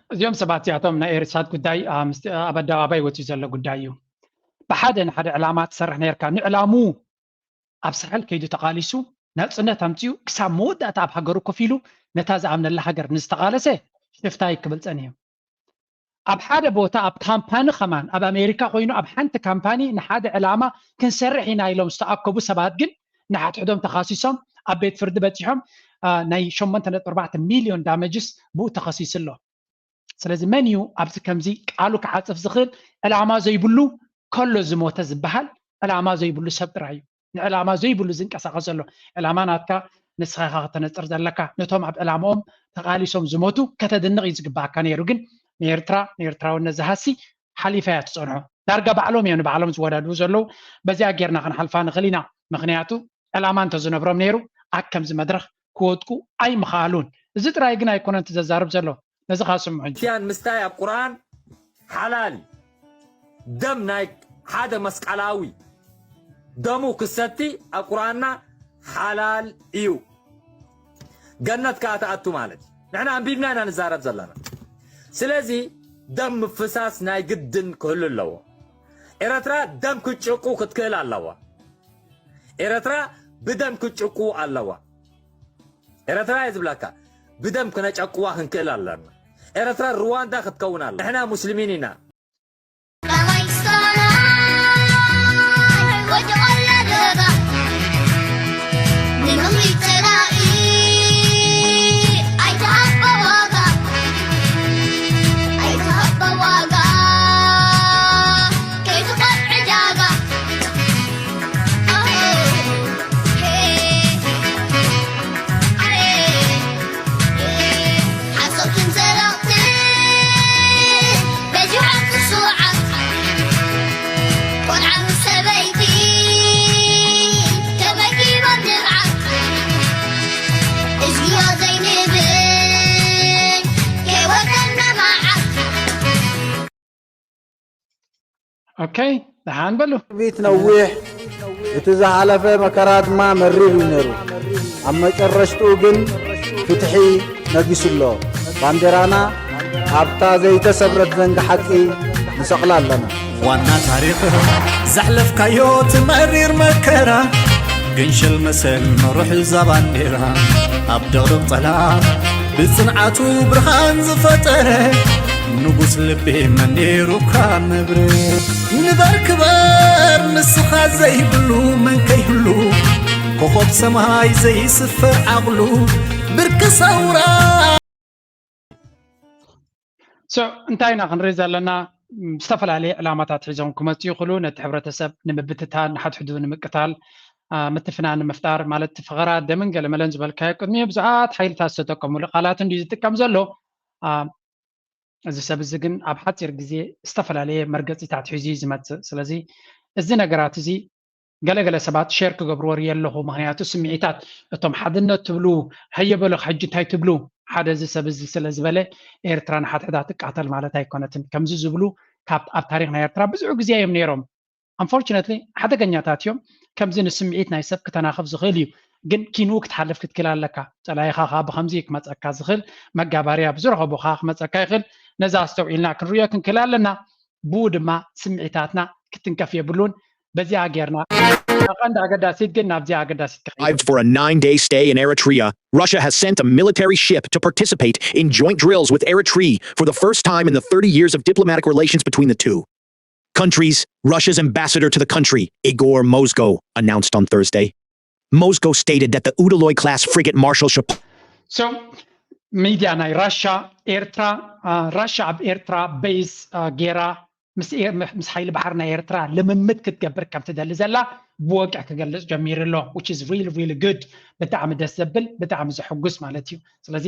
እዚኦም ሰባት እዚኣቶም ናይ ኤሪሳት ጉዳይ ኣብ ኣደባባይ ወፂኡ ዘሎ ጉዳይ እዩ። ብሓደ ንሓደ ዕላማ ትሰርሕ ነርካ፣ ንዕላሙ ኣብ ሳሕል ከይዱ ተቓሊሱ ናጽነት ኣምጺኡ ክሳብ መወዳእታ ኣብ ሃገሩ ኮፍ ኢሉ ነታ ዝኣምነላ ሃገር ንዝተቓለሰ ሽፍታ እዩ ክብል ጸኒሑ። ኣብ ሓደ ቦታ ኣብ ካምፓኒ ከማን ኣብ ኣሜሪካ ኮይኑ ኣብ ሓንቲ ካምፓኒ ንሓደ ዕላማ ክንሰርሕ ኢና ኢሎም ዝተኣከቡ ሰባት ግን ንሓድሕዶም ተኻሲሶም ኣብ ቤት ፍርዲ በጺሖም ናይ ሸሞንተ ነጥቢ ኣርባዕተ ሚልዮን ዳመጅስ ብኡ ተኸሲሱ ኣሎ። ስለዚ መን እዩ ኣብዚ ከምዚ ቃሉ ክዓጽፍ ዝኽእል? ዕላማ ዘይብሉ ከሎ ዝሞተ ዝበሃል ዕላማ ዘይብሉ ሰብ ጥራይ እዩ። ንዕላማ ዘይብሉ ዝንቀሳቐስ ዘሎ ዕላማ ናትካ ንስኻ ኢኻ ከተነጽር ዘለካ። ነቶም ኣብ ዕላማኦም ተቓሊሶም ዝሞቱ ከተድንቕ እዩ ዝግባኣካ ነይሩ። ግን ንኤርትራ ንኤርትራውነት ዝሃሲ ሓሊፋ እያ ትጸንሖ። ዳርጋ ባዕሎም እዮም ንባዕሎም ዝወዳድሩ ዘለዉ። በዚኣ ጌርና ክንሓልፋ ንኽእል ኢና። ምኽንያቱ ዕላማ እንተዝነብሮም ነይሩ ኣብ ከምዚ መድረኽ ክወድቁ ኣይምኽኣሉን። እዚ ጥራይ ግን ኣይኮነን እቲ ዘዛርብ ዘሎ። ነዚ ኸኣ ስምዑ እንጂ። ክርስትያን ምስታይ ኣብ ቁርኣን ሓላል እዩ። ደም ናይ ሓደ መስቀላዊ ደሙ ክሰቲ ኣብ ቁርኣንና ሓላል እዩ። ገነት ከኣ ትኣቱ ማለት እዩ። ንሕና ኣንቢብና ኢና ንዛረብ ዘለና። ስለዚ ደም ምፍሳስ ናይ ግድን ክህሉ ኣለዎ። ኤረትራ ደም ክትጭቁ ክትክእል ኣለዋ። ኤረትራ ብደም ክትጭቁ ኣለዋ። ኤረትራ እየ ዝብላካ፣ ብደም ክነጨቅዋ ክንክእል ኣለና። ኤረትራ ሩዋንዳ ክትከውን ኣለ። ንሕና ሙስሊሚን ኢና። ኦኬ፣ ደሓን በሉ። ትዕቢት ነዊሕ፣ እቲ ዝሓለፈ መከራ ድማ መሪር እዩ ነይሩ። ኣብ መጨረሽትኡ ግን ፍትሒ ነጊሱ ኣሎ። ባንዴራና ኣብታ ዘይተሰብረት ዘንጊ ሓቂ ንሰቕላ ኣለና። ዋና ታሪኽ ዘሕለፍካዮ ትመሪር መከራ ግንሽል መሰል መሩሕ እዛ ባንዴራ ኣብ ድቕድቕ ጸላም ብጽንዓቱ ብርሃን ዝፈጠረ ንጉስ ልቢ መን ነይሩካ መብረ ንበር ክበር ንስኻ ዘይብሉ መን ከይህሉ ኮኾብ ሰማይ ዘይስፈር ዓቕሉ ብርቂ ሰውራ So እንታይ ኢና ክንርኢ ዘለና? ም፣ ዝተፈላለየ ዕላማታት ሒዞም ክመፁ ይኽእሉ። ነቲ ሕብረተሰብ ንምብትታን፣ ንሓድሕዱ ንምቅታል፣ አ፣ ምትፍናን ንምፍጣር፣ ማለት እቲ ፈኸራ ደምን ገለመለን ዝበልካዮ ቅድሚኡ ብዙሓት ሓይልታት ዝተጠቀሙሉ ቃላት እንድዩ ዝጥቀም ዘሎ። አ፣ እዚ ሰብ እዚ ግን ኣብ ሓፂር ግዜ ዝተፈላለየ መርገፂታት ሒዙ እዩ ዝመፅእ። ስለዚ እዚ ነገራት እዚ ገለገለ ሰባት ሸር ክገብርዎ ርእየ ኣለኹ። ምኽንያቱ ስምዒታት እቶም ሓድነት ትብሉ፣ "ሀየ በሉ ሕጂ እንታይ ትብሉ?" ሓደ እዚ ሰብ እዚ ስለ ዝበለ ኤርትራ ንሓድሕዳ ትቃተል ማለት ኣይኮነትን። ከምዚ ዝብሉ ካብ ኣብ ታሪኽ ናይ ኤርትራ ብዙሕ ግዜ እዮም ነይሮም። Unfortunately ሓደገኛታት እዮም። ከምዚ ንስምዒት ናይ ሰብ ክተናኽፍ ዝኽእል እዩ። ግን ኪንኡ ክትሓልፍ ክትክእል ኣለካ። ጸላኢኻ ኸኣ ብኸምዚ እዩ ክመጸካ ዝኽእል። መጋባርያ ብዝረኸቦ ኸኣ ክመጸካ ይኽእል። ነዚ ኣስተውዒልና ክንርእዮ ክንክእል ኣለና። ብኡ ድማ ስምዒታትና ክትንከፍ የብሉን። በዚኣ ጌርና ቀንዲ ኣገዳሲት ግን ናብዚኣ ኣገዳሲት ክኸይድ Arrived for a nine day stay in Eritrea, Russia has sent a military ship to participate in joint drills with Eritrea for the first time in the thirty years of diplomatic relations between the two countries, Russia's ambassador to the country, Igor Mozgo, announced on Thursday. Mozgo stated that the Udaloy class frigate Marshal Shapiro So ሚድያ ናይ ራሻ ኤርትራ ራሻ ኣብ ኤርትራ ቤዝ ጌራ ምስ ሓይሊ ባሕሪ ናይ ኤርትራ ልምምድ ክትገብር ከም ትደሊ ዘላ ብወግዒ ክገልጽ ጀሚሩ ኣሎ። Which is really really good። ብጣዕሚ ደስ ዘብል፣ ብጣዕሚ ዘሐጉስ ማለት እዩ። ስለዚ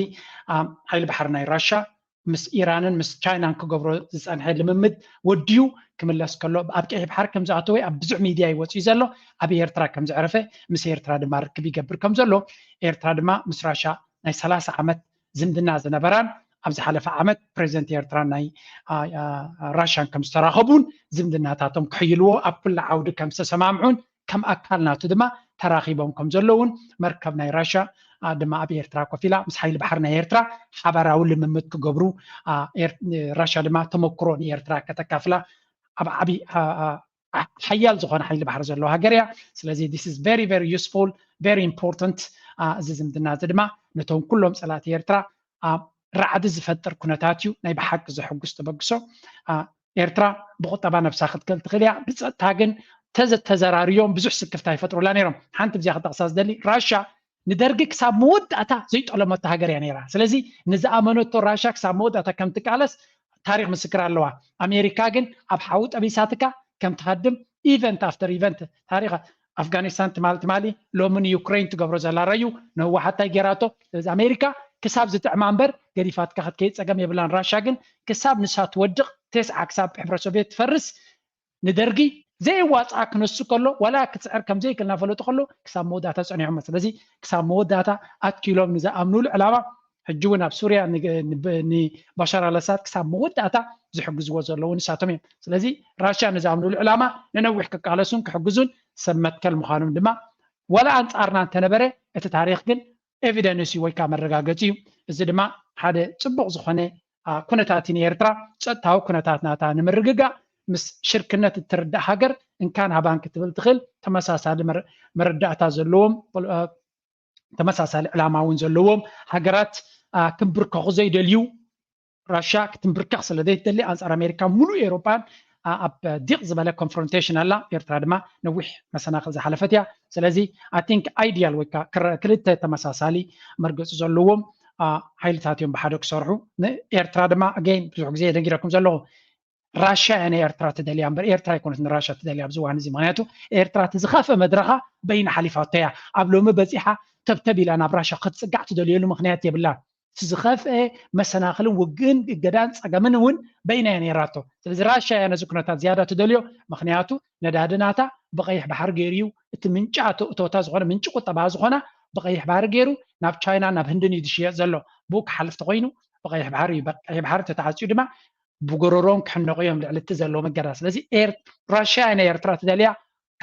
ሓይሊ ባሕሪ ናይ ራሻ ምስ ኢራንን ምስ ቻይናን ክገብሮ ዝጸንሐ ልምምድ ወዲኡ ክምለስ ከሎ ኣብ ቀይሕ ባሕሪ ከም ዝኣተወ ኣብ ብዙሕ ሚድያ ይወጽእ ዘሎ። ኣብ ኤርትራ ከም ዘዕረፈ፣ ምስ ኤርትራ ድማ ርክብ ይገብር ከም ዘሎ፣ ኤርትራ ድማ ምስ ራሻ ናይ ሰላሳ ዓመት ዝምድና ዝነበራን ኣብ ዝሓለፈ ዓመት ፕሬዚደንት ኤርትራን ናይ ራሻን ከም ዝተራኸቡን ዝምድናታቶም ክሕይልዎ ኣብ ኩሉ ዓውዲ ከም ዝተሰማምዑን ከም ኣካል ናቱ ድማ ተራኺቦም ከም ዘለውን መርከብ ናይ ራሻ ድማ ኣብ ኤርትራ ኮፍ ኢላ ምስ ሓይሊ ባሕሪ ናይ ኤርትራ ሓባራዊ ልምምድ ክገብሩ ራሻ ድማ ተመክሮ ንኤርትራ ከተካፍላ ኣብ ዓቢ ሓያል ዝኾነ ሓይሊ ባሕሪ ዘለዎ ሃገር እያ። ስለዚ this is very very useful, very important። እዚ ዝምድና እዚ ድማ ነቶም ኩሎም ጸላእቲ ኤርትራ ራዕዲ ዝፈጥር ኩነታት እዩ። ናይ ብሓቂ ዘሐጉስ ተበግሶ። ኤርትራ ብቁጠባ ነብሳ ክትክእል ትኽእል እያ። ብጸጥታ ግን ተዘ- ተዘራርዮም ብዙሕ ስክፍታ ይፈጥሩላ ነይሮም። ሓንቲ ብዚኣ ክጠቕሳ ዝደሊ ራሻ ንደርጊ ክሳብ መወዳእታ ዘይጠለመቶ ሃገር እያ ነይራ። ስለዚ ንዝኣመነቶ ራሻ ክሳብ መወዳእታ ከም ትቃለስ ታሪኽ ምስክር ኣለዋ። ኣሜሪካ ግን ኣብ ሓዊ ጠቢሳትካ ከም ትሃድም event after event ታሪኽ ኣፍጋኒስታን ትማሊ ትማሊ ሎሚ ንዩክሬን ትገብሮ ዘላ ረዩ ንህወሓት ታይ ጌራቶ። ስለዚ ኣሜሪካ ክሳብ ዝጥዕማ እምበር ገዲፋትካ ክትከይድ ጸገም የብላን። ራሻ ግን ክሳብ ንሳ ትወድቕ ተስዓ ክሳብ ሕብረት ሶቪየት ትፈርስ ንደርጊ ዘየዋፅኣ ክነሱ ከሎ ዋላ ክፅዕር ከም ዘይክእል እናፈለጡ ከሎ ክሳብ መወዳእታ ፀኒሖም። ስለዚ ክሳብ መወዳእታ ኣትኪሎም ንዝኣምኑሉ ዕላማ ሕጂ እውን ኣብ ሱርያ ንባሻር ኣለሳድ ክሳብ መወዳእታ ዝሕግዝዎ ዘለዉ ንሳቶም እዮም። ስለዚ ራሽያ ንዝኣምኑሉ ዕላማ ንነዊሕ ክቃለሱን ክሕግዙን ሰብ መትከል ምዃኖም ድማ ዋላ ኣንፃርና እንተነበረ እቲ ታሪክ ግን ኤቪደንስ እዩ ወይ ከዓ መረጋገፂ እዩ። እዚ ድማ ሓደ ፅቡቅ ዝኾነ ኩነታት እዩ ንኤርትራ። ፀጥታዊ ኩነታት ናታ ንምርግጋእ ምስ ሽርክነት እትርዳእ ሃገር እንካን ሃባን ክትብል ትኽእል። ተመሳሳሊ መረዳእታ ዘለዎም ተመሳሳሊ ዕላማ እውን ዘለዎም ሃገራት ክንብርከኹ ዘይደልዩ ራሽያ ክትንብርከኽ ስለ ዘይትደሊ ኣንፃር ኣሜሪካ ሙሉእ ኤውሮጳን ኣብ ዲቕ ዝበለ ኮንፍሮንቴሽን ኣላ። ኤርትራ ድማ ነዊሕ መሰናኽል ዝሓለፈት እያ። ስለዚ I think ideal ወይ ከዓ ክልተ ተመሳሳሊ መርገፂ ዘለዎም ሓይልታት እዮም ብሓደ ክሰርሑ። ንኤርትራ ድማ ኣገይን ብዙሕ ግዜ ነጊረኩም ዘለኹ ራሽያ እያ ንኤርትራ ትደልያ እምበር ኤርትራ ኣይኮነት ንራሽያ ትደልያ ኣብዚ እዋን እዚ። ምክንያቱ ኤርትራ እቲ ዝኸፍአ መድረኻ በይና ሓሊፋቶ እያ። ኣብ ሎሚ በፂሓ ተብተብ ኢላ ናብ ራሽያ ክትፅጋዕ ትደልየሉ ምክንያት የብላን። እቲ ዝኸፍአ መሰናኽልን ውግእን እገዳን ፀገምን እውን በይና እያ ነይራቶ። ስለዚ ራሽያ እያ ነዚ ኩነታት ዝያዳ ትደልዮ። ምክንያቱ ነዳዲ ናታ ብቀይሕ ባሕሪ ገይሩ እዩ። እቲ ምንጪ እቶታ ዝኾነ ምንጪ ቁጠባ ዝኾና ብቀይሕ ባሕሪ ገይሩ ናብ ቻይና ናብ ህንድን እዩ ዝሽየጥ ዘሎ። ብኡ ክሓልፍ ተኮይኑ ብቀይሕ ባሕሪ እዩ። ቀይሕ ባሕሪ ተተዓፅዩ ድማ ብጎረሮም ክሕነቑ እዮም ልዕሊ እቲ ዘለዎም እገዳ። ስለዚ ኤር- ራሽያ ናይ ኤርትራ ትደልያ፣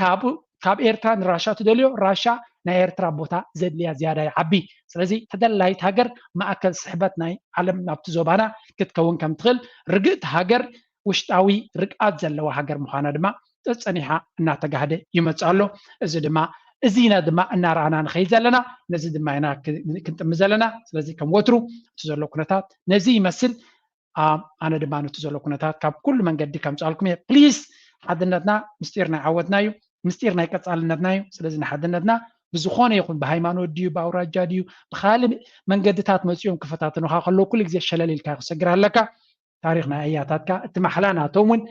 ካብ ካብ ኤርትራ ንራሻ ትደልዮ፣ ራሻ ናይ ኤርትራ ቦታ ዘድልያ ዝያዳ ይዓቢ። ስለዚ ተደላይት ሃገር ማእከል ስሕበት ናይ ዓለም ናብቲ ዞባና ክትከውን ከም ትኽእል፣ ርግእቲ ሃገር ውሽጣዊ ርግኣት ዘለዋ ሃገር ምዃና ድማ ጸጸኒሓ እናተጋህደ ይመጽእ ኣሎ። እዚ ድማ እዚ ኢና ድማ እናረኣና ንኸይድ ዘለና፣ ነዚ ድማ ኢና ክ- ክንጥምት ዘለና። ስለዚ ከም ወትሩ እቲ ዘሎ ኩነታት ነዚ ይመስል። ኣነ ድማ ነቲ ዘሎ ኩነታት ካብ ኩሉ መንገዲ ከምፅኣልኩም እየ። ፕሊስ፣ ሓድነትና ምስጢር ናይ ዓወትና እዩ፣ ምስጢር ናይ ቀፃልነትና እዩ። ስለዚ ንሓድነትና ብዝኾነ ይኹን ብሃይማኖት ድዩ ብኣውራጃ ድዩ ብካልእ መንገድታት መፂኦም ክፈታተኑኻ ከለዉ ኩሉ ግዜ ሸለል ኢልካ ክሰግር ኣለካ። ታሪኽ ናይ ኣያታትካ እቲ ማሕላ ናቶም እውን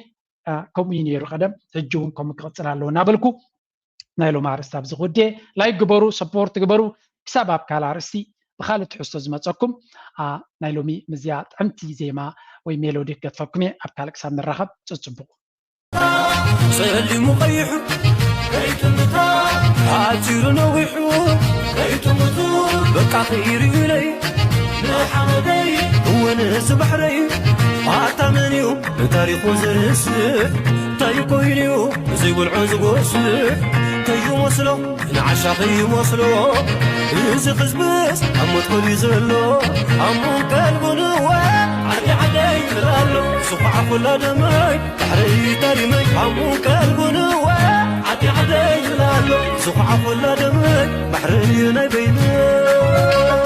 ከምኡ እዩ ነይሩ ቀደም፣ ሕጂ እውን ከምኡ ክቕፅል ኣለዎ እናበልኩ ናይ ሎሚ ኣርእስቲ ኣብዚ ክውድእ። ላይክ ግበሩ፣ ሰፖርት ግበሩ። ክሳብ ኣብ ካልእ ኣርእስቲ ብኻልእ ትሕዝቶ ዝመፀኩም፣ ናይ ሎሚ ምዝያ ጥዕምቲ ዜማ ወይ ሜሎዲ ክገድፈኩም እየ። ኣብ ካልእ ክሳብ ንራኸብ፣ ፅፅቡቁ። ፀሊሙ ቀይሑ ከይጥምታ፣ ኣፂሩ ነዊሑ ከይጥምቱ፣ በቃ ከይርዩለይ ንሓመደይ እውን እዚ ባሕረይ ኣታ መን እዩ ንታሪኹ ዝርስዕ? እንታይ ኮይኑ እዩ ዘይበልዖ ዝጎስዕ? ከይመስሎ ንዓሻ ከይመስሎ፣ እዚ ህዝብስ ኣብ ሞት ኮልዩ ዘሎ። ኣሙን ቀልቡን እወ ዓዲ ዓደይ ይብል ኣሎ ዝኹዓ ኩላ ደመይ ባሕረይ ታሪመይ። ኣሙን ቀልቡን እወ ዓዲ ዓደይ ይብል ኣሎ ዝኹዓ ኩላ ደመይ ባሕረይ ናይ በይነይ።